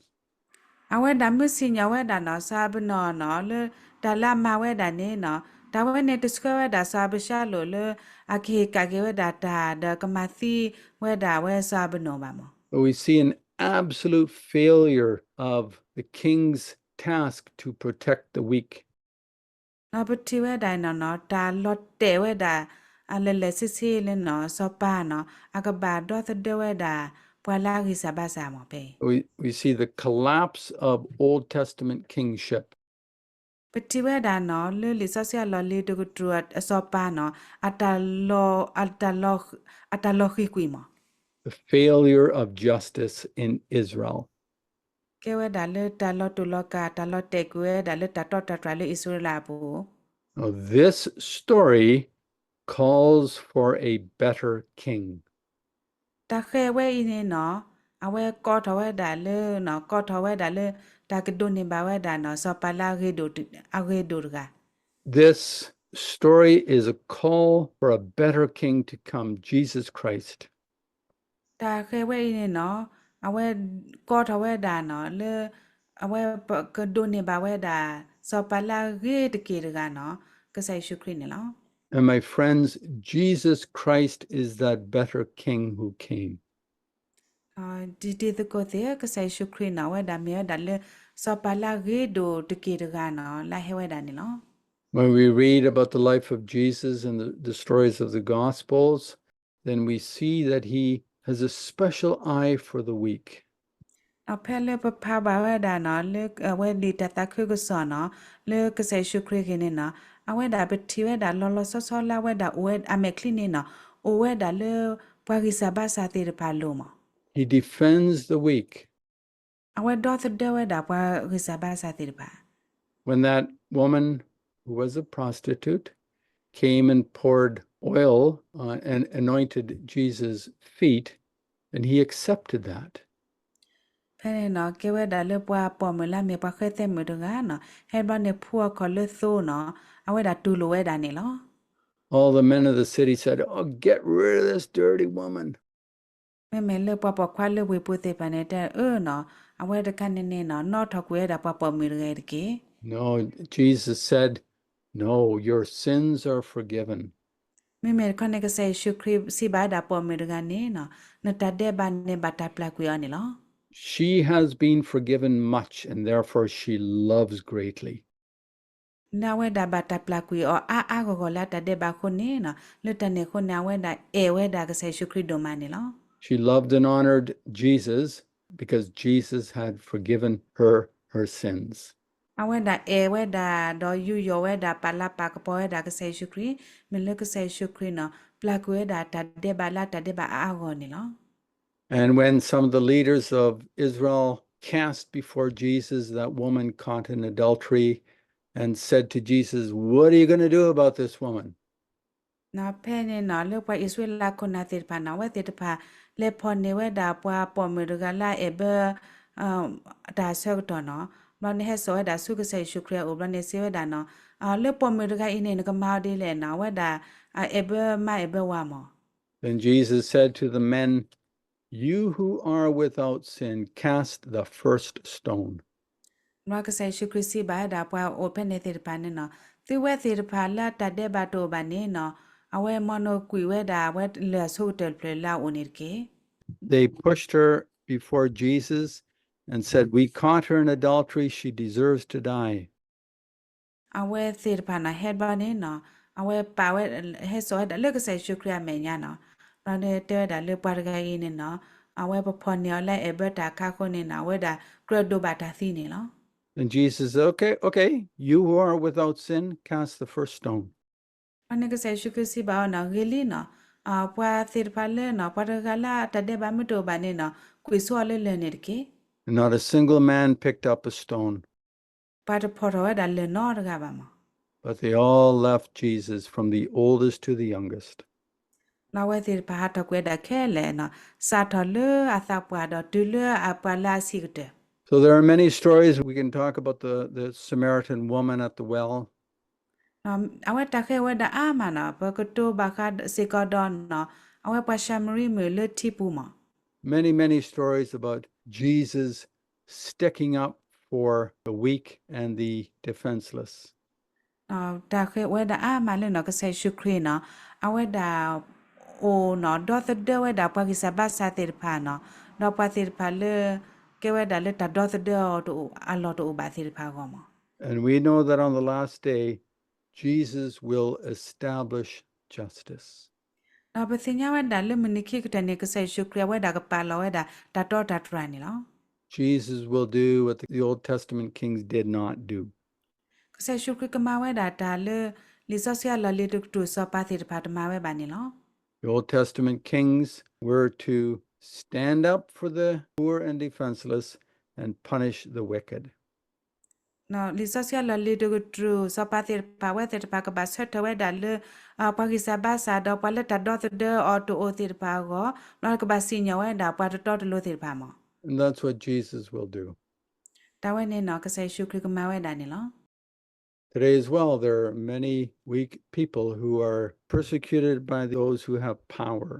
အဝဲဒၣ်မ့ၢ်စံၣ်ညီၣ်ဝဲဒၣ်နီၤ စီၤအၤဘနိၣ်နီၤ လၢတၢ်လၢအမၤဝဲဒၣ်န့ၣ်နီၤ တၢ်ဝဲန့ၣ်တဆှၢဝဲဒၣ်စီၤအၤဘၡါလိၣ်လၢ အကဟ့ၣ်ကၣ်က့ၤဝဲဒၣ်တၢ်ဒီးကမၤသံဝဲဒၣ်အဝဲစီၤအၤဘနိၣ်ဘၣ်မး But we see an absolute failure of the king's task to protect the weak. နီၤ ပထံၣ်ဝဲဒၣ်နီၤ တၢ်လီၤတဲာ်ဝဲဒၣ် အလၢာ်လၢာ်ဆ့ဆ့လၢနီၤ စီၤပၤနီၤ အကဘၣ်ဒီသဒၢဝဲဒၣ် ပှၤလၢအဂံၢ်စၢ်ဘါစၢ်မးဖဲအံၤ We, we see the collapse of Old Testament kingship. ပထံၣ်ဝဲဒၣ်နီၤ လၢလံာ်စီဆှံအလီၢ်လံၤတကတြူၢ်အစီၤပၤနီၤ အတၢ်လီၤ, အတၢ်လီၤဃံၤကွံာ်မး The failure of justice in Israel. ကဲဝဲဒၣ်လၢတၢ်လီၤတူာ်လီၤကာ် တၢ်လီၤတဲာ်ကွံာ်ဝဲဒၣ်လၢတၢ်တီတၢ်တြၢ်လၢအံၣ်စရ့လးအပူၤ Now, this story calls for a better king. တၢ်ဃၤဝဲအံၤန့ၣ်နီၤ အဝဲကိးထီၣ်ဝဲဒၣ်လၢ, ကိးထီၣ်ဝဲဒၣ်လၢ တၢ်ကဒိးန့ၢ်ဘၣ်ဝဲဒၣ်နီၤ စီၤပၤလၢအဂ့ၤဒိၣ်တဂၤ This story is a call for a better king to come, Jesus Christ. တၢ်ဃၤဝဲအံၤန့ၣ်နီၤ အဝဲကိးထီၣ်ဝဲဒၣ်နီၤ လၢ အဝဲကဒိးန့ၢ်ဘၣ်ဝဲဒၣ် စီၤပၤလၢအဂ့ၤတက့ၢ်တဂၤနီၤ ကစၢ်ယ့ၣ်ၡူးခရံာ်န့ၣ်လီၤ. And my friends, Jesus Christ is that better king who came. တံၤသကိးသ့ၣ်ဧၢ, ကစၢ်ယ့ၣ်ၡူးခရံာ်နီၤ အဝဲဒၣ်မ့ၢ်ဝဲဒၣ်လၢ စီၤပၤလၢအဂ့ၤဒိၣ်တက့ၢ်တဂၤနီၤ လၢအဟဲဝဲဒၣ်န့ၣ်လီၤ. When we read about the life of Jesus and the, the stories of the Gospels, then we see that he has a special eye for the weak. ဖဲလၢပဖးဘၣ်ဝဲဒၣ်နီၤ လၢအဝဲလံာ်တၢ်သးခုကစီၣ်နီၤ လၢကစၢ်ယ့ၣ်ၡူးခရံာ်ဂ့ၢ်န့ၣ်နီၤ အဝဲဒၣ်ပထံၣ်ဝဲဒၣ်လီၤလီၤဆီဆီလၢအဝဲဒၣ်အိၣ်ဝဲအမဲာ်ချံန့ၣ်နီၤ အိၣ်ဝဲဒၣ်လၢပှၤဂံၢ်စၢ်ဘါစၢ်သ့ၣ်တဖၣ်အလိၤမး He defends the weak. အဝဲဒီသဒၢဝဲဒၣ်ပှၤဂံၢ်စၢ်ဘါစၢ်သ့ၣ်တဖၣ် When that woman who was a prostitute came and poured oil on and anointed Jesus' feet, and he accepted that. ဖဲန့ၣ်နီၤ ကဲဝဲဒၣ်လၢပှၤပိာ်မုၣ်လၢအမ့ၢ်ပှၤဃဲသဲမုၣ်တဂၤနီၤ ဟဲဘျီန့ၣ်ဖှူအီၣ်ခီၣ်လၢသိနီၤ အဝဲဒၣ်တူၢ်လိာ်ဝဲဒၣ်န့ၣ်လီၤ. All the men of the city said, Oh, get rid of this dirty woman. မ့မ့ၢ်လၢပှၤပိာ်ခွါလၢဝ့ၢ်ပူၤသ့ၣ်တဖၣ်န့ၣ် တဲအၢနီၤ အဝဲတခါန့ၣ်န့ၣ်နီၤ နီၣ်ထီၣ်ကွံာ်ဝဲဒၣ်ပှၤပိာ်မုၣ်တဂၤအံၤတက့ၢ်. No, Jesus said, No, your sins are forgiven. မ့မ့ၢ်တခီန့ၣ် ကစၢ်ယ့ၣ်ၡူးခရံာ်စံးဘၣ်ဝဲဒၣ်ပိာ်မုၣ်တဂၤန့ၣ်နီၤ နတၢ်ဒဲးဘးန့ၣ်ဘၣ်တၢ်ပျၢ်ကွံာ်အီၤန့ၣ်လီၤ. She has been forgiven much, and therefore she loves greatly. လၢအဝဲဒၣ်ဘၣ်တၢ်ပျၢ်ကွံာ်အီၤအါအါဂီၢ်ဂီၢ်လၢအတၢ်ဒဲးဘးအဃိန့ၣ်နီၤ လၢတၢ်န့ၣ်အဃိန့ၣ် အဝဲဒၣ်အဲၣ်ဝဲဒၣ်ကစၢ်ယ့ၣ်ၡူးခရံာ်ဒိၣ်မးန့ၣ်လီၤ. She loved and honored Jesus because Jesus had forgiven her her sins. အဝဲဒၣ်အဲၣ်ဝဲဒၣ် ဒီးယူးယီၣ်ဝဲဒၣ် ပာ်လၤပာ်ကပီၤဝဲဒၣ်ကစၢ်ယ့ၣ်ၡူးခရံာ်, မ့ၢ်လၢကစၢ်ယ့ၣ်ၡူးခရံာ်န့ၣ် ပျၢ်ကွံာ်ဝဲဒၣ်တၢ်ဒဲးဘးလၢအတၢ်ဒဲးဘးအါအါဂီၢ်န့ၣ်လီၤ. And when some of the leaders of Israel cast before Jesus that woman caught in adultery and said to Jesus, "What are you going to do about this woman?" ဖဲန့ၣ်နီၤ လၢပှၤအံၣ်စရ့လးခိၣ်နၢ်သ့ၣ်တဖၣ်န့ၣ် အဝဲသ့ၣ်တဖၣ် လဲၤဖီၣ်န့ၢ်ဝဲဒၣ်ပှၤပိာ်မုၣ်တဂၤလၢအအဲၣ်ဘၢ တၢ်အဆၢကတီၢ်နီၤ, ဘျီန့ၣ်ဟဲစိာ်ဝဲဒၣ်ဆူကစၢ်ယ့ၣ်ၡူးခရံာ်အအိၣ် ဘျီန့ၣ်စံးဝဲဒၣ်နီၤ, လၢပိာ်မုၣ်တဂၤအံၤန့ၣ် နကမၤအီၤဒ်လဲၣ်နီၤ, အဝဲဒၣ် အအဲၣ်ဘၢမါအဲၣ်ဘၢဝၤမၢ်. Then Jesus said to the men, "You who are without sin, cast the first stone." ဘျီကစၢ်ယ့ၣ်ၡူးခရံာ်စံးဘၣ်ဝဲဒၣ်ပှၤအိၣ်ဖဲန့ၣ်သ့ၣ်တဖၣ်န့ၣ်နီၤ, သုဝဲသ့ၣ်တဖၣ်လၢတၢ်ဒဲးဘးတအိၣ်ဘၣ်န့ၣ်နီၤ, အဝဲမၤနီၣ်ကွံာ်ဝဲဒၣ်အဝဲလၢအဆိကတၢၢ်တဖျၢၣ်လၢအအိၣ်န့ၣ်တက့ၢ်. They pushed her before Jesus and said, "We caught her in adultery, she deserves to die." အဝဲသ့ၣ်တဖၣ်န့ၣ် ဟဲဘျီန့ၣ်နီၤ, အဝဲပာ်ဝဲ ဟဲစိာ်ဝဲဒၣ်လၢကစၢ်ယ့ၣ်ၡူးခရံာ်အမဲာ်ညါနီၤ, ဘျီန့ၣ်တဲဝဲဒၣ်လၢပှၤတဂၤအံၤန့ၣ်နီၤ, အဝဲပဖီၣ်န့ၢ်အီၤလၢအအဲၣ်ဘၢတၢ်အခါအဃိန့ၣ်နီၤ, အဝဲဒၣ်ကြၢးဒိးဘၣ်တၢ်သံန့ၣ်လီၤ. And Jesus said, "Okay, okay, you who are without sin, cast the first stone." ဘျီန့ၣ်ကစၢ်ယ့ၣ်ၡူးခရံာ်စံးဘၣ်အီၤနီၤ, ဂ့ၤလံနီၤ, ပှၤသ့ၣ်တဖၣ်လၢနီၤ, ပှၤတဂၤလၢအတၢ်ဒဲးဘးမ့ၢ်တအိၣ်ဘၣ်န့ၣ်နီၤ, ကွံာ်ဆိအီၤလၢလၢၢ်န့ၣ်တက့ၢ်. And not a single man picked up a stone. ပှၤတဖီၣ်ထီၣ်ဝဲဒၣ်လၢၢ်နီတဂၤဘၣ်မၢ်. But they all left Jesus, from the oldest to the youngest. လၢအဝဲသ့ၣ်တဖၣ်ဟးထီၣ်ကွံာ်ဝဲဒၣ်ခဲလၢာ်နီၤ, စးထီၣ်လၢအသးပှၢ်ဒီးတုၤလၢအပှၤလၢအဆံးကတၢၢ်. So there are many stories we can talk about the, the Samaritan woman at the well. အဝဲတၢ်ဃဲၤဝဲဒၣ်အါမးနီၤ, ပကတိၤဘၣ်ဃးစ့ၢ်ကီးဒီးနီၤ, အဝဲပှၤၡၤမရံမုၣ်လၢထံပူၤမၢ်. Many, many stories about Jesus sticking up for the weak and the defenseless. တၢ်ဃဲၤဝဲဒၣ်အါမးလၢနီၤ ကစၢ်ယ့ၣ်ၡူးခရံာ်နီၤ, အဝဲဒၣ်အိၣ်နီၤ ဒီသဒၢဝဲဒၣ်ပှၤဂံၢ်စၢ်ဘါစၢ်သ့ၣ်တဖၣ်နီၤ, ဒီးပှၤသ့ၣ်တဖၣ်လၢ ကဲဝဲဒၣ်လၢတၢ်ဒီသဒၢအီၤတအိၣ်အလီၢ်တအိၣ်ဘၣ်သ့ၣ်တဖၣ်အဂီၢ်မၢ်. And we know that on the last day, Jesus will establish justice. ဒီးပသ့ၣ်ညါဝဲဒၣ်လၢမုၢ်နံၤခံကတၢၢ်န့ၣ် ကစၢ်ယ့ၣ်ၡူးခရံာ်အဝဲဒၣ်ကပာ်လီၤဝဲဒၣ်တၢ်တီတၢ်တြၢ်န့ၣ်လီၤ. Jesus will do what the Old Testament kings did not do. ကစၢ်ယ့ၣ်ၡူးခရံာ်ကမၤဝဲဒၣ်တၢ်လၢ လံာ်စီဆှံအလီၢ်လံၤတကတြူၢ်စီၤပၤသ့ၣ်တဖၣ်တမၤဝဲဘၣ်န့ၣ်လီၤ. The Old Testament kings were to stand up for the poor and defenseless and punish the wicked. လံာ်စီဆှံအလီၢ်လံၤတကတြူၢ် စီၤပၤသ့ၣ်တဖၣ် အဝဲသ့ၣ်တဖၣ်ကဘၣ်ဆၢထၢၣ်ဝဲဒၣ်လၢ ပှၤဂံၢ်စၢ်ဘါစၢ် ဒီးပှၤလၢတၢ်ဒီသဒၢအီၤတအိၣ်သ့ၣ်တဖၣ်အဂီၢ်, ဘျီကဘၣ်စံၣ်ညီၣ်ဝဲဒၣ်ပှၤတတီတလိၤသ့ၣ်တဖၣ်မၢ်. And that's what Jesus will do. တၢ်ဝဲန့ၣ်နီၤ ကစၢ်ယ့ၣ်ၡူးခရံာ်ကမၤဝဲဒၣ်န့ၣ်လီၤ. Today as well, there are many weak people who are persecuted by those who have power.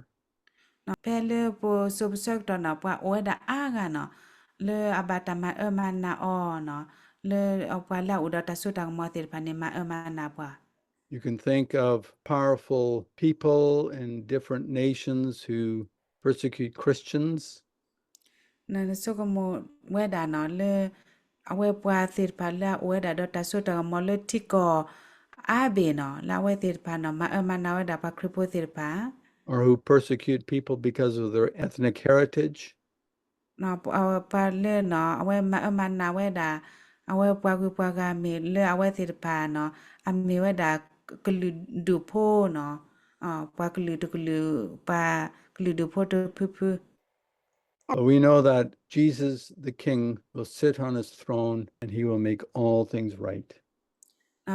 ဖဲလၢပစိၤပဆၢကတီၢ်နီၤ ပှၤအိၣ်ဝဲဒၣ်အါဂၤနီၤ လၢအဘၣ်တၢ်မၤအၢမၤနးအီၤနီၤ, လၢပှၤလၢအအိၣ်ဒီးတၢ်စိတၢ်ကမီၤသ့ၣ်တဖၣ်န့ၣ် မၤအၢမၤနးပှၤ. You can think of powerful people in different nations who persecute Christians. နဆိကမိၣ်ဝဲဒၣ်နီၤ လၢအဝဲပှၤသ့ၣ်တဖၣ်လၢအအိၣ်ဝဲဒၣ်ဒီးတၢ်စိတၢ်ကမီၤလၢထံကီၢ်အါဘ့ၣ်နီၤ လၢအဝဲသ့ၣ်တဖၣ်နီၤ မၤအၢမၤနးဝဲဒၣ်ပှၤခရံာ်ဖိသ့ၣ်တဖၣ် or who persecute people because of their ethnic heritage. ပှၤလၢနီၤ အဝဲမၤအၢမၤနးဝဲဒၣ် အဝဲပှၤဂုၤပှၤဂၤမ့ၢ်လၢအဝဲသ့ၣ်တဖၣ်နီၤ အမ့ၢ်ဝဲဒၣ်ကလုာ်ဒူၣ်ဖိနီၤ ပှၤကလုာ်တကလုာ် ပှၤကလုာ်ဒူၣ်ဖိတဖုဖု But we know that Jesus the King will sit on his throne and he will make all things right.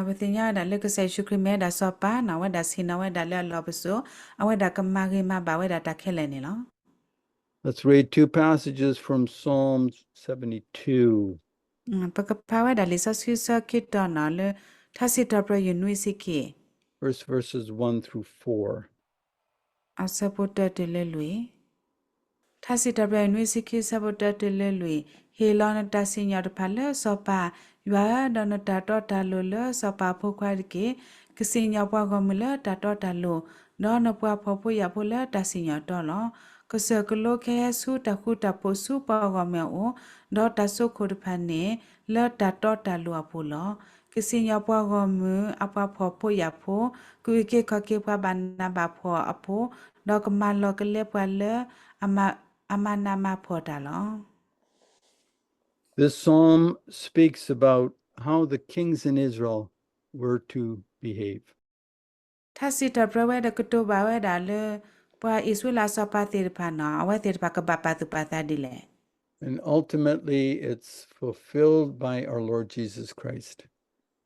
ပသ့ၣ်ညါဝဲဒၣ်လၢကစၢ်ယ့ၣ်ၡူးခရံာ် မ့ၢ်ဝဲဒၣ်စီၤပၤနီၤ အဝဲဒၣ်ဆ့ၣ်နီၤဝဲဒၣ်လၢအလီၢ်ပစိာ် အဝဲဒၣ်ကမၤဂ့ၤမၤဘၣ်ဝဲဒၣ်တၢ်ခဲလၢာ်န့ၣ်လီၤ. Let's read two passages from Psalm seventy-two. ပကဖးဝဲဒၣ်လံာ်စီဆှံဆၢခံတီၤနီၤ လၢထါစံးထီၣ်ပတြၢၤယုၢ်နွံဆံခံ First verses one through four. အဆၢဖိတၢတုၤလၢလွံၢ် ထါစံးထီၣ်ပတြၢၤယုၢ်နွံဆံခံ အဆၢဖိတၢတုၤလၢလွံၢ်, ဟ့ၣ်လီၤနတၢ်စံၣ်ညီၣ်တဖၣ်လၢစီၤပၤ, ယွၤဧၢ, ဒီးနတၢ်တီတၢ်လိၤလၢစီၤပၤအဖိခွါတက့ၢ်. ကစံၣ်ညီၣ်ပှၤဂီၢ်မုၢ်လၢတၢ်တီတၢ်လိၤ, ဒီးနပှၤဖှီၣ်ဖိယာ်ဖိလၢတၢ်စံၣ်ညီၣ်တီလီၤ. ကစၢၢ်ကလိခဲဟဲဆူတၢ်ဃူတၢ်ဖိးဆူပှၤဂီၢ်မုၢ်အအိၣ်, ဒီးတၢ်စိခိၣ်တဖၣ်န့ၣ်လၢတၢ်တီတၢ်လိၤအပူၤလီၤ. ကစံၣ်ညီၣ်ပှၤဂီၢ်မုၢ်အပှၤဖှီၣ်ဖိယာ်ဖိ, ကအုၣ်က့ၤခီၣ်က့ၤပှၤဘၣ်နးဘၣ်ဖှီၣ်အဖိ, ဒီးကမၤလီၤကလဲပှၤလၢအမၤ, အမၤနးမၤဖှီၣ်တၢ်လီၤ. This psalm speaks about how the kings in Israel were to behave. ထါစံးထီၣ်ပတြၢၤဝဲဒီးကတိၤဘၣ်ဝဲဒၣ်လၢ ပှၤအံၣ်စရ့လးစီၤပၤသ့ၣ်တဖၣ်န့ၣ် အဝဲသ့ၣ်တဖၣ်ကဘၣ်ပာ်သူၣ်ပာ်သးဒ်လဲၣ်. And ultimately, it's fulfilled by our Lord Jesus Christ.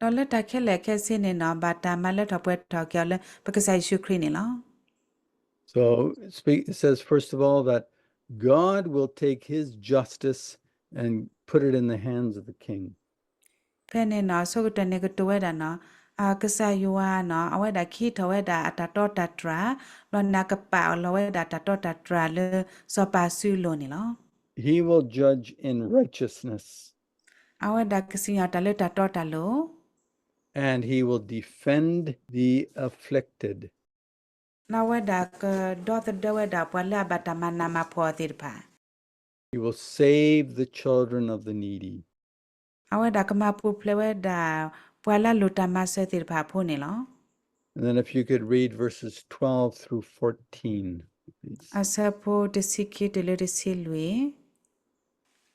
ဒီးလၢတၢ်ခဲလၢာ်ခဲဆ့န့ၣ်န့ၣ် ဘၣ်တၢ်မၤလၢထီၣ်ပှဲၤထီၣ်က့ၤအီၤလၢပကစၢ်ယ့ၣ်ၡူးခရံာ်န့ၣ်လီၤ. So it speak, it says, first of all, that God will take his justice and put it in the hands of the king. ဖဲန့ၣ်န့ၣ် အဆိကတၢၢ်န့ၣ်ကတိၤဝဲဒၣ်န့ၣ် အကစၢ်ယွၤန့ၣ် အဝဲဒၣ်ကဟံးထီၣ်ဝဲဒၣ်အတၢ်တီတၢ်တြၢ်, ဒီးန့ၣ်ကပာ်အီၤလီၤဝဲဒၣ်တၢ်တီတၢ်တြၢ်လၢစီၤပၤအစုလိၤန့ၣ်လီၤ. He will judge in righteousness. အဝဲဒၣ်ကစံၣ်ညီၣ်တၢ်လၢတၢ်တီတၢ်လိၤ And he will defend the afflicted. ဒီးအဝဲဒၣ်ကဒီသဒၢဝဲဒၣ်ပှၤလၢအဘၣ်တၢ်မၤနးမၤဖှီၣ်သ့ၣ်တဖၣ် He will save the children of the needy. အဝဲဒၣ်ကမၤပူၤဖျဲးဝဲဒၣ် ပှၤလၢအလိၣ်တၢ်မၤစၢၤသ့ၣ်တဖၣ်အဖိန့ၣ်လီၤ. And then if you could read verses twelve through fourteen, please. အဆၢဖိတဆံခံတုၤလၢတဆံလွံၢ်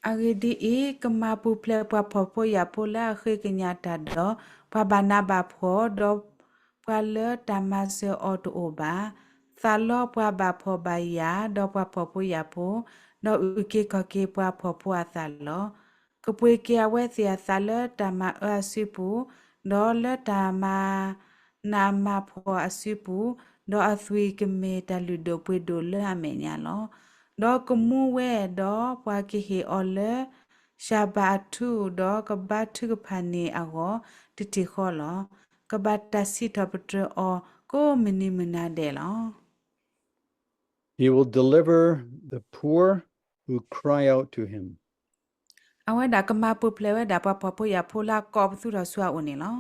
အဂ့ၢ်ဒ်အံၤ, ကမၤပူၤဖျဲးပှၤဖှီၣ်ဖိယာ်ဖိလၢအဃ့ကညးတၢ်ဒီး ပှၤဘၣ်နးဘၣ်ဖှီၣ်, ဒီးပှၤလၢတၢ်မၤစၢၤအီၤတအိၣ်ဘၣ်, သးလီပှၤဘၣ်ဖှီၣ်ဘၣ်ယာ်, ဒီးပှၤဖှီၣ်ဖိယာ်ဖိ, ဒီးအုၣ်က့ၤခီၣ်က့ၤပှၤဖှီၣ်ဖိအသးလီၤ. ကပှ့ၤက့ၤအဝဲသ့ၣ်အသးလၢတၢ်မၤအၢအစုပူၤ, ဒီးလၢတၢ်မၤနးမၤဖှီၣ်အစုပူၤ, ဒီးအသွံၣ်ကမ့ၢ်တၢ်လုၢ်ဒိၣ်ပှ့ၤဒိၣ်လၢအမဲာ်ညါလီၤ. ဒီးကမူဝဲ, ဒီးပှၤကဟ့ၣ်အီၤလၢ ၡၤဘၣ်အထူ, ဒီးကဘါထုကဖၣ်န့ၢ်အဂီၢ်တထံၣ်ဃီလီၤ. ကဘၣ်တၢ်စံးထီၣ်ပတြၢၤအီၤကိးမုၢ်နံၤမုၢ်နၤဒဲးလီၤ. He will deliver the poor who cry out to him. အဝဲဒၣ်ကမၤပူၤဖျဲးဝဲဒၣ်ပှၤဖှီၣ်ဖိယာ်ဖိလၢအကိးပသူထီၣ်ဆူအအိၣ်န့ၣ်လီၤ.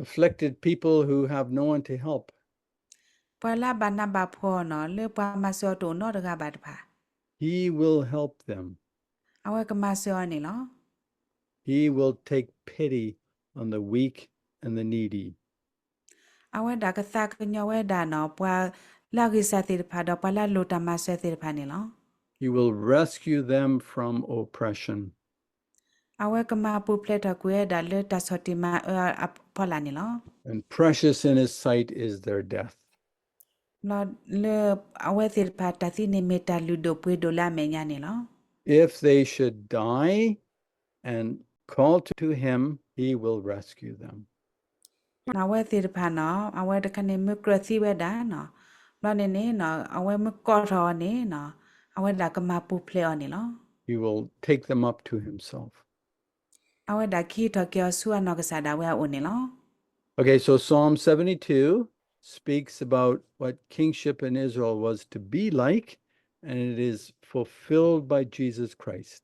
Afflicted people who have no one to help. ပှၤလၢအဘၣ်နးဘၣ်ဖှီၣ်န့ၣ် လၢပှၤမၤစၢၤအီၤတအိၣ်နီတဂၤဘၣ်တဖၣ် He will help them. အဝဲကမၤစၢၤအီၤန့ၣ်လီၤ. He will take pity on the weak and the needy. အဝဲဒၣ်ကသးကညီၤဝဲဒၣ်န့ၣ် ပှၤလၢအဂံၢ်စၢ်သ့ၣ်တဖၣ် ဒီးပှၤလၢအလိၣ်တၢ်မၤစၢၤသ့ၣ်တဖၣ်န့ၣ်လီၤ. He will rescue them from oppression. အဝဲကမၤပူၤဖျဲးထီၣ်ကွံာ်ဝဲဒၣ်လၢတၢ်ဆီၣ်တံၢ်မၤအၢအဖီလာ်န့ၣ်လီၤ. And precious in his sight is their death. လၢအဝဲသ့ၣ်တဖၣ်တၢ်သံန့ၣ်မ့ၢ်တၢ်လုၢ်ဒိၣ်ပှ့ၤဒိၣ်လၢအမဲာ်ညါန့ၣ်လီၤ. If they should die and call to him, he will rescue them. အဝဲသ့ၣ်တဖၣ်န့ၣ် အဝဲတခါန့ၣ်မ့ၢ်ကြၢးသံဝဲဒၣ်န့ၣ် ဘျီန့ၣ်န့ၣ် အဝဲမ့ၢ်ကိးထီၣ်အီၤန့ၣ် အဝဲဒၣ်ကမၤပူၤဖျဲးအီၤန့ၣ်လီၤ. He will take them up to himself. အဝဲဒၣ်ကဟံးထီၣ်က့ၤအီၤဆူအနီၢ်ကစၢ်ဒၣ်ဝဲအအိၣ်န့ၣ်လီၤ. Okay, so Psalm seventy-two speaks about what kingship in Israel was to be like, and it is fulfilled by Jesus Christ.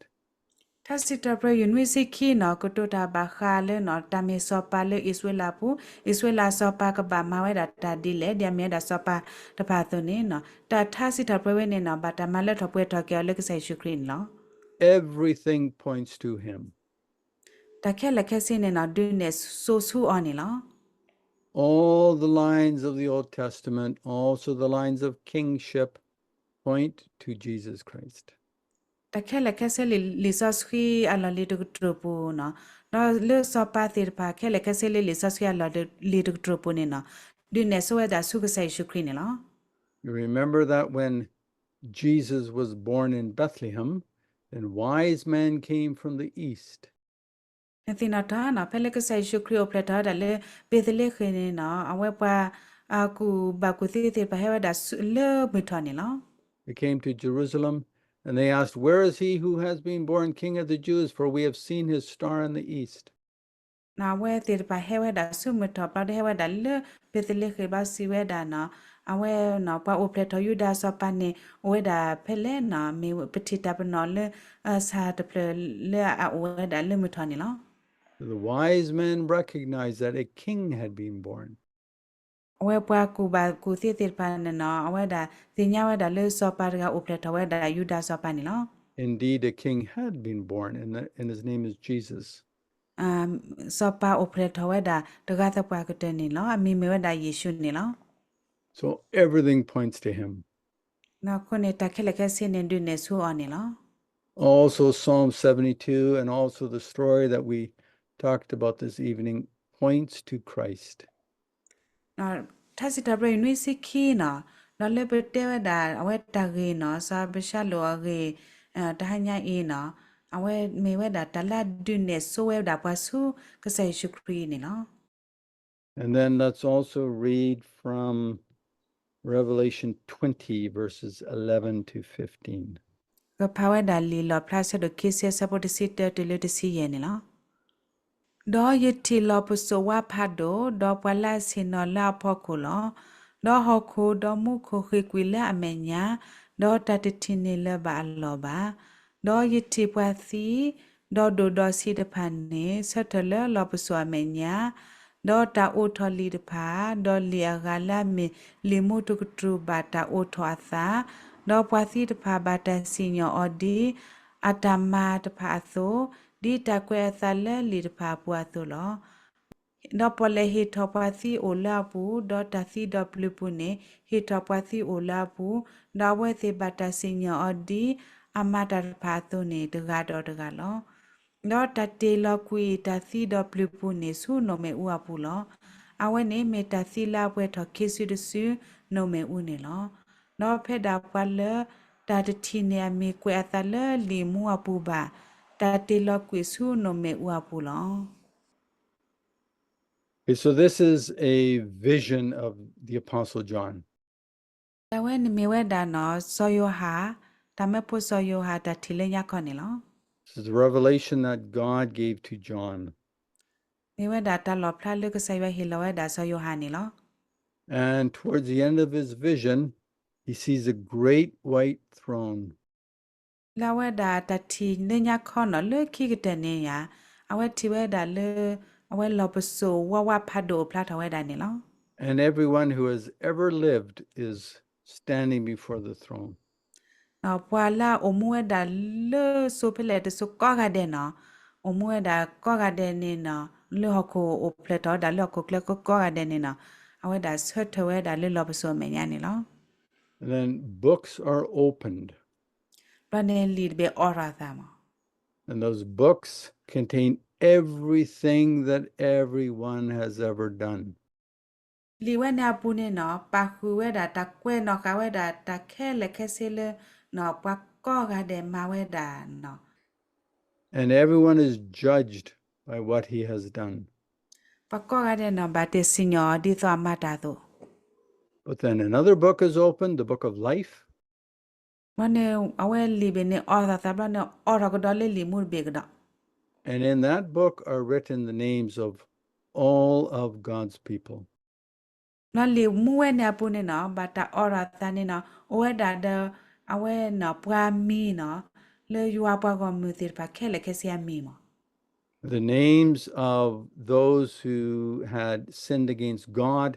ထါစံးထီၣ်ပတြၢၤ ယူၢ်နွံဆံခံန့ၣ် ကတိၤတၢ်ဘၣ်ဃးလၢန့ၣ် တၢ်မ့ၢ်စီၤပၤလၢအံၣ်စရ့လးပူၤ, အံၣ်စရ့လးစီၤပၤကဘၣ်မၤဝဲဒၣ်တၢ်ဒ်လဲၣ်, ဒ်အမ့ၢ်ဝဲဒၣ်စီၤပၤတဖၣ်အသိးန့ၣ် တၢ်ထါစံးထီၣ်ပတြၢၤဝဲန့ၣ်န့ၣ် ဘၣ်တၢ်မၤလၢထီၣ်ပှဲၤထီၣ်က့ၤအီၤလၢကစၢ်ယ့ၣ်ၡူးခရံာ်န့ၣ်လီၤ. Everything points to him. တၢ်ခဲလၢာ်ခဲဆ့န့ၣ်န့ၣ် ဒုးနဲၣ်စိဆူအီၤန့ၣ်လီၤ. All the lines of the Old Testament, also the lines of kingship, point to Jesus Christ. တၢ်ခဲလၢာ်ခဲဆ့လံာ်စီဆှံအလီၢ်လံၤတကတြူၢ်ပူၤန့ၣ် ဒီးလၢစီၤပၤသ့ၣ်တဖၣ်ခဲလၢာ်ခဲဆ့လၢလံာ်စီဆှံအလီၢ်လံၤတကတြူၢ်ပူၤန့ၣ်န့ၣ် ဒုးနဲၣ်စိဝဲဒၣ်ဆူကစၢ်ယ့ၣ်ၡူးခရံာ်န့ၣ်လီၤ. You remember that when Jesus was born in Bethlehem, then wise men came from the east. နသ့ၣ်နီၣ်ထီၣ်န့ၣ် ဖဲလၢကစၢ်ယ့ၣ်ၡူးခရံာ်အိၣ်ဖျဲၣ်ထီၣ်ဝဲဒၣ်လၢဘ့းသလ့ဃ့ၣ်န့ၣ်န့ၣ် အဝဲပှၤကူၣ်ဘၣ်ကူၣ်သ့သ့ၣ်တဖၣ်ဟဲဝဲဒၣ်လၢမုၢ်ထီၣ်န့ၣ်လီၤ. They came to Jerusalem and they asked, Where is he who has been born King of the Jews? For we have seen his star in the east. အဝဲသ့ၣ်တဖၣ်ဟဲဝဲဒၣ်ဆူမုၢ်ထီၣ်ဘျီဒီးဟဲဝဲဒၣ်လၢဘ့းသလ့ဃ့ၣ်ဘျီစံးဝဲဒၣ်န့ၣ် အဝဲန့ၣ် ပှၤအိၣ်ဖျဲၣ်ထီၣ်ယူဒၤစီၤပၤန့ၣ် အိၣ်ဝဲဒၣ်ဖဲလဲၣ်န့ၣ် မ့ၢ်ပထံၣ်တၢ်ပနီၣ်လၢ စှၤတဖျၢၣ်လၢအအိၣ်ဝဲဒၣ်လၢမုၢ်ထီၣ်န့ၣ်လီၤ. The wise men recognized that a king had been born. အဝဲပှၤကူၣ်ဘၣ်ကူၣ်သ့သ့ၣ်တဖၣ်န့ၣ်န့ၣ် အဝဲဒၣ်သ့ၣ်ညါဝဲဒၣ်လၢစီၤပၤတဂၤအိၣ်ဖျဲၣ်ထီၣ်ဝဲဒၣ်ယူဒၤစီၤပၤန့ၣ်လီၤ. Indeed, a king had been born, and, the, and his name is Jesus. စီၤပၤအိၣ်ဖျဲၣ်ထီၣ်ဝဲဒၣ်တဂၤသပှၢ်ကတၢၢ်န့ၣ်လီၤ. အမံၤမ့ၢ်ဝဲဒၣ်ယ့ၣ်ၡူးန့ၣ်လီၤ. So everything points to him. အဃိန့ၣ် တၢ်ခဲလၢာ်ခဲဆ့န့ၣ် ဒုးနဲၣ်ဆူအီၤန့ၣ်လီၤ. Also, Psalm seventy-two and also the story that we talked about this evening points to Christ. ထါစံးထီၣ်ပတြၢၤ နွံဆံခံနီၤ, ဒီးလၢပတဲဝဲဒၣ် အဝဲတၢ်ဂ့ၢ်နီၤ, စီၤအၤဘၡါလိၣ်အဂ့ၢ် တဟါညါအံၤနီၤ, အဝဲမ့ၢ်ဝဲဒၣ်တၢ်လၢအဒုးနဲၣ်စိဝဲဒၣ်ပှၤဆူကစၢ်ယ့ၣ်ၡူးခရံာ်န့ၣ်လီၤ. And then let's also read from Revelation twenty, verses eleven to fifteen. ကဖးဝဲဒၣ်လံာ်လီၣ်ဖျါ အဆၢဒိၣ်ခံဆံ အဆၢဖိတဆံတၢတုၤလၢတဆံယဲၢ်န့ၣ်လီၤ. ဒီးယထံၣ်လီၢ်ပစိာ်ဝါဖးဒိၣ်, ဒီးပှၤလၢအဆ့ၣ်နီၤလၢအဖီခိၣ်လီၤ. ဒီးဟီၣ်ခိၣ်ဒီးမူခိၣ်ဃ့ၢ်ကွံာ်လၢအမဲာ်ညါ, ဒီးတၢ်တထံၣ်န့ၢ်လၢၤဘၣ်အလီၢ်ဘၣ်. ဒီးယထံၣ်ပှၤသံ, ဒီးဒိၣ်ဒီးဆံးတဖၣ်န့ၣ် ဆၢထၢၣ်လၢလီၢ်ပစိာ်အမဲာ်ညါ, ဒီးတၢ်အိးထီၣ်လံာ်တဖၣ်, ဒီးလံာ်အဂၤလၢအမ့ၢ်လံာ်မူတကတြူၢ်ဘၣ်တၢ်အိးထီၣ်အသး, ဒီးပှၤသံတဖၣ်ဘၣ်တၢ်စံၣ်ညီၣ်အီၤဒ်အတၢ်မၤတဖၣ်အသိး, ဒ်တၢ်ကွဲးအသးလၢလံာ်တဖၣ်အပူၤအသိးလီၤ. ဒီးပီၣ်လဲၣ်ဟ့ၣ်ထီၣ်ပှၤသံအိၣ်လၢအပူၤ, ဒီးတၢ်သံဒီးပျုၤပူၤန့ၣ် ဟ့ၣ်ထီၣ်ပှၤသံအိၣ်လၢအပူၤ, ဒီးအဝဲသ့ၣ်ဘၣ်တၢ်စံၣ်ညီၣ်အီၤဒ်အမၤတၢ်တဖၣ်အသိးန့ၣ် တဂၤဒီးတဂၤလီၤ. ဒီးတၢ်တ့ၢ်လီၤကွံာ်တၢ်သံဒီးပျုၤပူၤန့ၣ် ဆူနိၣ်မဲာ်အူအပူၤလီၤ. အဝဲန့ၣ်မ့ၢ်တၢ်သံလၢအပှဲၤထီၣ်ခံစုတစု နိၣ်မဲာ်အူန့ၣ်လီၤ. ဒီးဖဲဒၣ်ပှၤလၢတၢ်တထံၣ်န့ၢ်အမံၤကွဲးအသးလၢလံာ်မူအပူၤဘၣ်, တၢ်တ့ၢ်လီၤကွံာ်ဆူနိၣ်မဲာ်အူအပူၤလီၤ. Okay, so this is a vision of the Apostle John. တၢ်ဝဲန့ၣ်မ့ၢ်ဝဲဒၣ်နီၤ စီၤယိၤဟၣ်, တၢ်မၢဖိစီၤယိၤဟၣ်တၢ်ထံၣ်လၢညါခီန့ၣ်လီၤ. This is the revelation that God gave to John. မ့ၢ်ဝဲဒၣ်တၢ်လီၣ်ဖျါလၢကစၢ်ယွၤဟ့ၣ်လီၤဝဲဒၣ်စီၤယိၤဟၣ်န့ၣ်လီၤ. And towards the end of his vision, he sees a great white throne. လၢအဝဲဒၣ်တၢ်ထံၣ်လၢညါခီနီၤ လၢခံကတၢၢ်န့ၣ်ယါ, အဝဲထံၣ်ဝဲဒၣ်လၢ အဝဲလီၢ်ပစိာ်ဝါဝါဖးဒိၣ်အိၣ်ဖျါထီၣ်ဝဲဒၣ်န့ၣ်လီၤ. And everyone who has ever lived is standing before the throne. ပှၤလၢအအိၣ်မူဝဲဒၣ်လၢစိၤဖဲလဲၣ်တစိၤကိးဂၤဒဲးနီၤ, အိၣ်မူဝဲဒၣ်ကိးဂၤဒဲးန့ၣ်နီၤ, လၢဟီၣ်ခိၣ်အိၣ်ဖျဲၣ်ထီၣ်ဝဲဒၣ်လၢဟီၣ်ခိၣ်ချၢကိးဂၤဒဲးန့ၣ်နီၤ, အဝဲဒၣ်ဆၢထၢၣ်ဝဲဒၣ်လၢလီၢ်ပစိာ်အမဲာ်ညါန့ၣ်လီၤ. And then books are opened. ဘျီန့ၣ်လံာ်တဘ့ၣ်အိးထီၣ်အသးမး. And those books contain everything that everyone has ever done. လံာ်ဝဲန့ၣ်အပူၤန့ၣ်နီၤ ပာ်ဃုာ်ဝဲဒၣ်တၢ်ကွဲးနီၣ်ဃာ်ဝဲဒၣ်တၢ်ခဲလၢာ်ခဲဆ့လၢ ပှၤကိးဂၤဒဲးမၤဝဲဒၣ်နီၤ. And everyone is judged by what he has done. ပှၤကိးဂၤဒဲးနီၤ ဘၣ်တ့ၢ်စံၣ်ညီၣ်အီၤဒ်သိးအမၤတၢ်အသိး. But then another book is opened, the book of life. ဘျီန့ၣ် အဝဲလံာ်ဘ့ၣ်န့ၣ်အိးထီၣ်သးဘျီန့ၣ် အိးထီၣ်ကဒီးလၢလံာ်မူတဘ့ၣ်ကဒီး. And in that book are written the names of all of God's people. ဘျီလံာ်မူဝဲန့ၣ်အပူၤန့ၣ်နီၤ ဘၣ်တၢ်အိးထီၣ်သးန့ၣ်နီၤ အိၣ်ဝဲဒၣ်ဒီး အဝဲနီၤပှၤမံၤနီၤ လၢယွၤပှၤဂီၢ်မုၢ်သ့ၣ်တဖၣ်ခဲလၢာ်ခဲဆ့အမံၤမး. The names of those who had sinned against God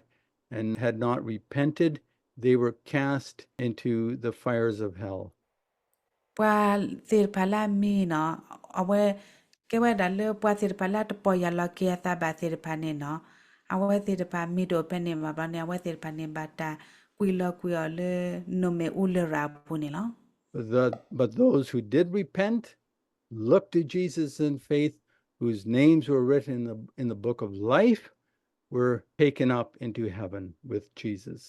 and had not repented, they were cast into the fires of hell. ပှၤသ့ၣ်တဖၣ်လၢအမံၤနီၤ အဝဲ ကဲဝဲဒၣ်လၢပှၤသ့ၣ်တဖၣ်လၢအတပီၢ်ယၢ်လီၤက့ၤအသးဘၣ်သ့ၣ်တဖၣ်န့ၣ်နီၤ အဝဲသ့ၣ်တဖၣ်မံၤတအိၣ်ဖဲန့ၣ်ဘၣ်ဘျီန့ၣ် အဝဲသ့ၣ်တဖၣ်န့ၣ် ဘၣ်တၢ်ကွံာ်လီၤကွံာ်အီၤလၢ နိၣ်မဲာ်အူလရာ်အပူၤန့ၣ်လီၤ. But the, but those who did repent, looked to Jesus in faith, whose names were written in the, in the book of life, were taken up into heaven with Jesus.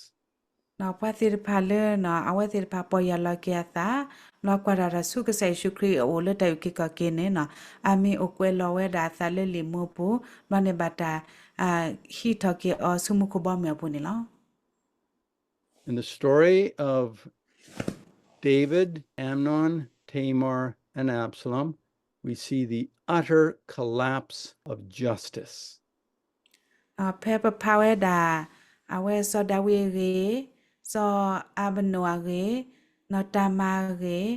ပှၤသ့ၣ်တဖၣ်လၢ အဝဲသ့ၣ်တဖၣ်ပီၢ်ယၢ်လီၤက့ၤအသး လီၤကွၢ်တၢ်တၢ်ဆူကစၢ်ယ့ၣ်ၡူးခရံာ်အအိၣ်လၢတၢ်အုၣ်က့ၤခီၣ်က့ၤန့ၣ် အမံၤအိၣ်ကွဲးလီၤဝဲဒၣ်အသးလၢလံာ်မူပူၤ ဘျီန့ၣ်ဘၣ်တၢ် ဟံးထီၣ်က့ၤအီၤဆူမူခိၣ်ဘီမုၢ်အပူၤန့ၣ်လီၤ. In the story of David, Amnon, Tamar, and Absalom, we see the utter collapse of justice. ဖဲပဖးဝဲဒၣ် အဝဲစီၤဒၤဝံးအဂ့ၢ်, စီၤအၤဘနိၣ်အဂ့ၢ်, နီၢ်တၤမၤအဂ့ၢ်,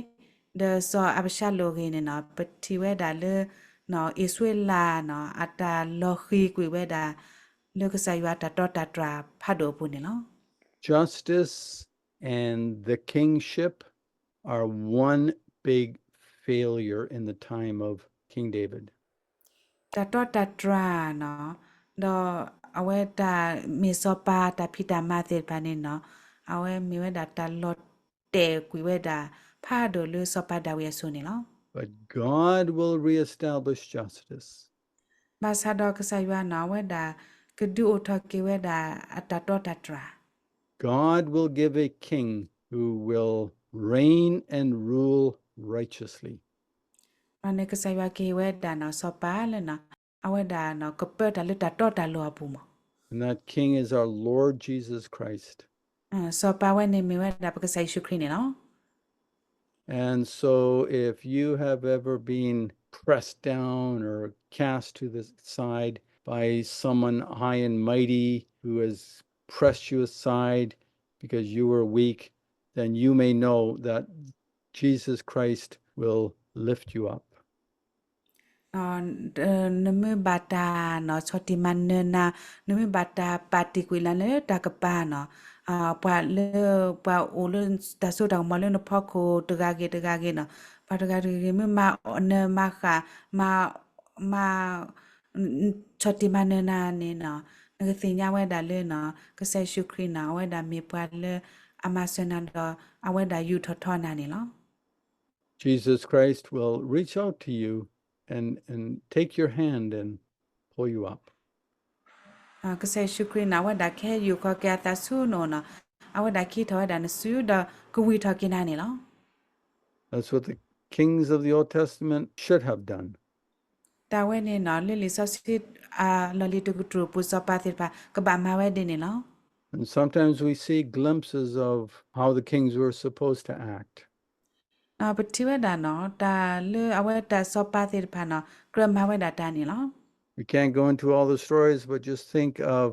ဒီးစီၤအၤဘၡါလိၣ်အဂ့ၢ်န့ၣ်နီၤ ပထံၣ်ဝဲဒၣ်လၢ အံၣ်စရ့လးနီၤ အတၢ်လီၤဃံၤကွံာ်ဝဲဒၣ် လၢကစၢ်ယွၤတၢ်တီတၢ်တြၢ်ဖးဒိၣ်အပူၤန့ၣ်လီၤ. Justice and the kingship are one big failure in the time of King David. တၢ်တီတၢ်တြၢ်နီၤ, ဒီးအဝဲတၢ်မ့ၢ်စီၤပၤတၢ်ဖံးတၢ်မၤသ့ၣ်တဖၣ်န့ၣ်နီၤ, အဝဲမ့ၢ်ဝဲဒၣ်တၢ်လီၤတဲာ်ကွံာ်ဝဲဒၣ် ဖးဒိၣ်လၢစီၤပၤဒၤဝံးအစိၤန့ၣ်လီၤ. But God will reestablish justice. ဘၣ်ဆၣ်ဒီးကစၢ်ယွၤနီၤ အဝဲဒၣ်ကဒုးအိၣ်ထီၣ်က့ၤဝဲဒၣ်အတၢ်တီတၢ်တြၢ် God will give a king who will reign and rule righteously. န့ၣ်ကစၢ်ယွၤကဟ့ၣ်ဝဲဒၣ်နီၤ စီၤပၤလၢနီၤ အဝဲဒၣ်နီၤ ကပၢတၢ်လၢတၢ်တီတၢ်လိၤအပူၤမး. And that king is our Lord Jesus Christ. စီၤပၤဝဲန့ၣ်မ့ၢ်ဝဲဒၣ်ပကစၢ်ယ့ၣ်ၡူးခရံာ်န့ၣ်လီၤ. And so if you have ever been pressed down or cast to the side by someone high and mighty who has pressed you aside because you were weak, then you may know that Jesus Christ will lift you up. နမ့ၢ်ဘၣ်တၢ်နီၤ ဆီၣ်တံၢ်မၤနၢၤနၤ, နမ့ၢ်ဘၣ်တၢ်ပာ်တံာ်ကွံာ်နၤလၢတၢ်ကပၤနီၤ, ပှၤလၢ ပှၤအိၣ်လၢတၢ်စိတၢ်ကမီၤလၢနဖီခိၣ်တဂၤဂ့ၤတဂၤဂ့ၤနီၤ, ပှၤတဂၤတဂ့ၤဂ့ၤ မ့ၢ်မၤနၢၤမၤဃၣ် မၤ ဆီၣ်တံၢ်မၤနၢၤနၤန့ၣ်နီၤ, နကသ့ၣ်ညါဝဲဒၣ်လၢနီၤ ကစၢ်ယ့ၣ်ၡူးခရံာ်နီၤ အဝဲဒၣ်မ့ၢ်ပှၤလၢအမၤစၢၤနၤဒီး အဝဲဒၣ်ယူးထီၣ်ထီနၤန့ၣ်လီၤ. Jesus Christ will reach out to you and, and take your hand and pull you up. ကစၢ်ယ့ၣ်ၡူးခရံာ်န့ၣ် အဝဲဒၣ်ကဟဲယူာ်ဃီၤက့ၤအသးဆူနအိၣ်နီၤ, အဝဲဒၣ်ကဟံးထီၣ်ဝဲဒၣ်နစုဒီးကဝံၢ်ထီၣ်က့ၤနၤန့ၣ်လီၤ. That's what the kings of the Old Testament should have done. တၢ်ဝဲန့ၣ်နီၤ လၢလံာ်စီဆှံ လီၢ်လံၤတကတြူၢ်ပူၤစီၤပၤသ့ၣ်တဖၣ် ကဘၣ်မၤဝဲဒ်န့ၣ်လီၤ. And sometimes we see glimpses of how the kings were supposed to act. ပထံၣ်ဝဲဒၣ်နီၤ တၢ်လၢအဝဲတၢ်စီၤပၤသ့ၣ်တဖၣ်နီၤ ကြၢးမၤဝဲဒၣ်တၢ်န့ၣ်လီၤ. We can't go into all the stories, but just think of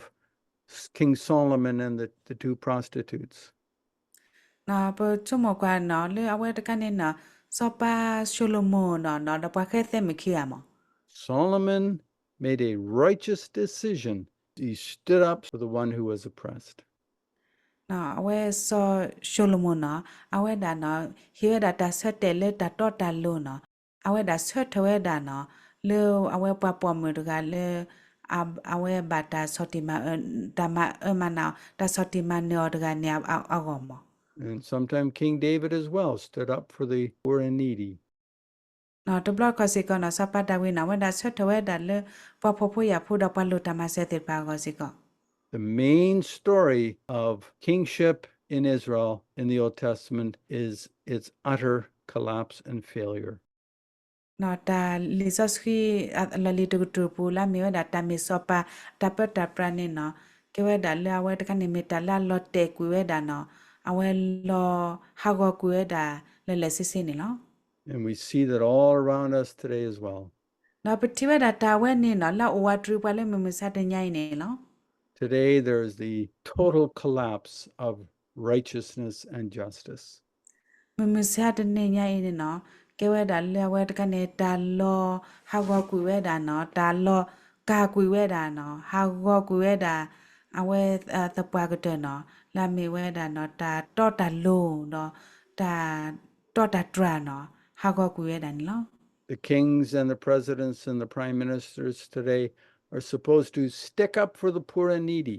King Solomon and the, the two prostitutes. ပဆိကမိၣ်ကွၢ်နီၤ လၢအဝဲတခါန့ၣ်နီၤ စီၤပၤၡလိၤမိၣ်နီၤ ဒီးပှၤဃဲသဲမုၣ်ခံဂၤမး Solomon made a righteous decision. He stood up for the one who was oppressed. အဝဲစီၤၡလိၤမိၣ်နီၤ အဝဲဒၣ်နီၤ ဟ့ၣ်ဝဲဒၣ်တၢ်ဆၢတဲာ်လၢတၢ်တီတၢ်လိၤနီၤ, အဝဲဒၣ်ဆၢထၢၣ်ဝဲဒၣ်နီၤ လၢအဝဲပှၤပိာ်မုၣ်တဂၤလၢ အဝဲဘၣ်တၢ်ဆီၣ်တံၢ်မၤ တၢ်မၤအၢမၤနးအီၤ တၢ်ဆီၣ်တံၢ်မၤနၢၤအီၤတဂၤန့ၣ်အဂီၢ်မး. And sometime King David as well stood up for the poor and needy. တဘျီခီၣ်စ့ၢ်ကီးနီၤ စီၤပၤဒၤဝံးန့ၣ် အဝဲဒၣ်ဆၢထၢၣ်ဝဲဒၣ်လၢ ပှၤဖှီၣ်ဖိယာ်ဖိဒီးပှၤလိၣ်တၢ်မၤစၢၤသ့ၣ်တဖၣ်အဂီၢ်စ့ၢ်ကီး. The main story of kingship in Israel in the Old Testament is its utter collapse and failure. တၢ်လံာ်စီဆှံ လီၢ်လံၤတကတြူၢ်ပူၤလၢအမ့ၢ်ဝဲဒၣ်တၢ်မ့ၢ်စီၤပၤ တၢ်ပၢတၢ်ပြးန့ၣ်နီၤ ကဲဝဲဒၣ်လၢအဝဲတခါန့ၣ်မ့ၢ်တၢ်လၢအလီၤတဲာ်ကွံာ်ဝဲဒၣ်နီၤ အဝဲလီၤဟးဂီၤကွံာ်ဝဲဒၣ်လၢာ်လၢာ်ဆ့ဆ့န့ၣ်လီၤ. And we see that all around us today as well. ဒီးပထံၣ်ဝဲဒၣ်တၢ်ဝဲန့ၣ်နီၤ လၢအအိၣ်ဝးတရံးပှၤလၢမုၢ်မဆါတနံၤညါအံၤန့ၣ်လီၤ. Today there is the total collapse of righteousness and justice. မုၢ်မဆါတနံၤညါအံၤန့ၣ်နီၤ ကဲဝဲဒၣ်လၢအဝဲတခါန့ၣ် တၢ်လီၤဟးဂီၤကွံာ်ဝဲဒၣ်နီၤ တၢ်လီၤကၢ်ကွံာ်ဝဲဒၣ်နီၤ ဟးဂီၤကွံာ်ဝဲဒၣ် အဝဲသပှၢ်ကတၢၢ်နီၤ လၢအမ့ၢ်ဝဲဒၣ်နီၤ တၢ်တီတၢ်လိၤဒီး တၢ်တီတၢ်တြၢ်နီၤ ဟးဂီၤကွံာ်ဝဲဒၣ်န့ၣ်လီၤ. The kings and the presidents and the prime ministers today are supposed to stick up for the poor and needy.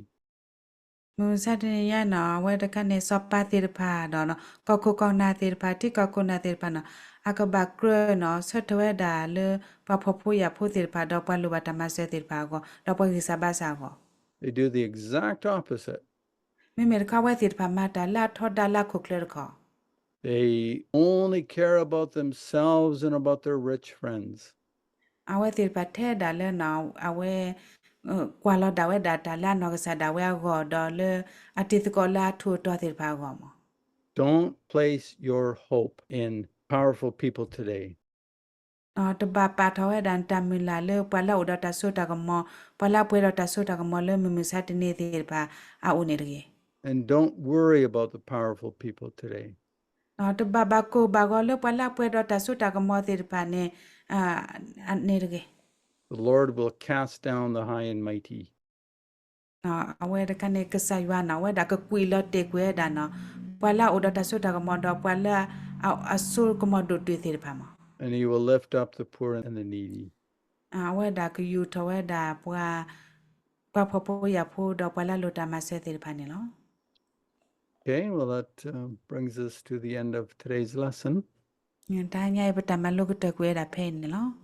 မုၢ်မဆါတနံၤညါနီၤ အဝဲတခါန့ၣ် စီၤပၤသ့ၣ်တဖၣ်ဒီး ကီၢ်ခိၣ်ကီၢ်နၢ်သ့ၣ်တဖၣ် ထံကီၢ်ခိၣ်နၢ်သ့ၣ်တဖၣ်နီၤ အကဘၣ်ကြၢးနီၤ ဆၢထၢၣ်ဝဲဒၣ်လၢ ပှၤဖှီၣ်ဖိယာ်ဖိသ့ၣ်တဖၣ် ဒီးပှၤလိၣ်ဘၣ်တၢ်မၤစၢၤသ့ၣ်တဖၣ်အဂီၢ် ဒီးပှၤဂံၢ်စၢ်ဘါစၢ်အဂီၢ် They do the exact opposite. မ့မ့ၢ်တခီအဝဲသ့ၣ်တဖၣ်မၤတၢ်လၢအထီဒါလၢအခိၣ်ချၢတခီ They only care about themselves and about their rich friends. အဝဲသ့ၣ်တဖၣ်ထဲဒၣ်လၢနီၤ အဝဲ ကွၢ်လီၤဒၣ်ဝဲဒၣ်တၢ်လၢအနီၢ်ကစၢ်ဒၣ်ဝဲအဂီၢ် ဒီးလၢအတံၤသကိးလၢအထူးအတီၤသ့ၣ်တဖၣ်အဂီၢ်မး Don't place your hope in powerful people today. တဘၣ်ပာ်ထီၣ်ဝဲဒၣ်နတၢ်မုၢ်လၢ်လၢပှၤလၢအအိၣ်ဒီးတၢ်စိတၢ်ကမီၤ ပှၤလၢအပှဲၤဒီးတၢ်စိတၢ်ကမီၤလၢမုၢ်မဆါတနံၤသ့ၣ်တဖၣ်အအိၣ်န့ၣ်တဂ့ၤ. And don't worry about the powerful people today. တဘၣ်ဘၣ်ကိၢ်ဘၣ်ဂီၤလၢပှၤလၢအပှဲၤဒီးတၢ်စိတၢ်ကမီၤသ့ၣ်တဖၣ်န့ၣ် န့ၣ်တဂ့ၤ. The Lord will cast down the high and mighty. အဝဲတခါန့ၣ် ကစၢ်ယွၤန့ၣ် အဝဲဒၣ်ကကွံာ်လီၤတဲာ်ကွံာ်ဝဲဒၣ်န့ၣ် ပှၤလၢအအိၣ်ဒီးတၢ်စိတၢ်ကမီၤဒီးပှၤလၢအစိကမီၤဒိၣ်တုာ်သ့ၣ်တဖၣ်မး And he will lift up the poor and the needy. အဝဲဒၣ်ကယူၤထီၣ်ဝဲဒၣ်ပှၤ ပှၤဖှီၣ်ဖိယာ်ဖိဒီးပှၤလၢအလိၣ်တၢ်မၤစၢၤသ့ၣ်တဖၣ်န့ၣ်လီၤ. Okay, well, that uh, brings us to the end of today's lesson. တဟါညါအံၤ ပတၢ်မၤလိကတၢၢ်ကွံာ်ဝဲဒၣ်ဖဲအံၤန့ၣ်လီၤ.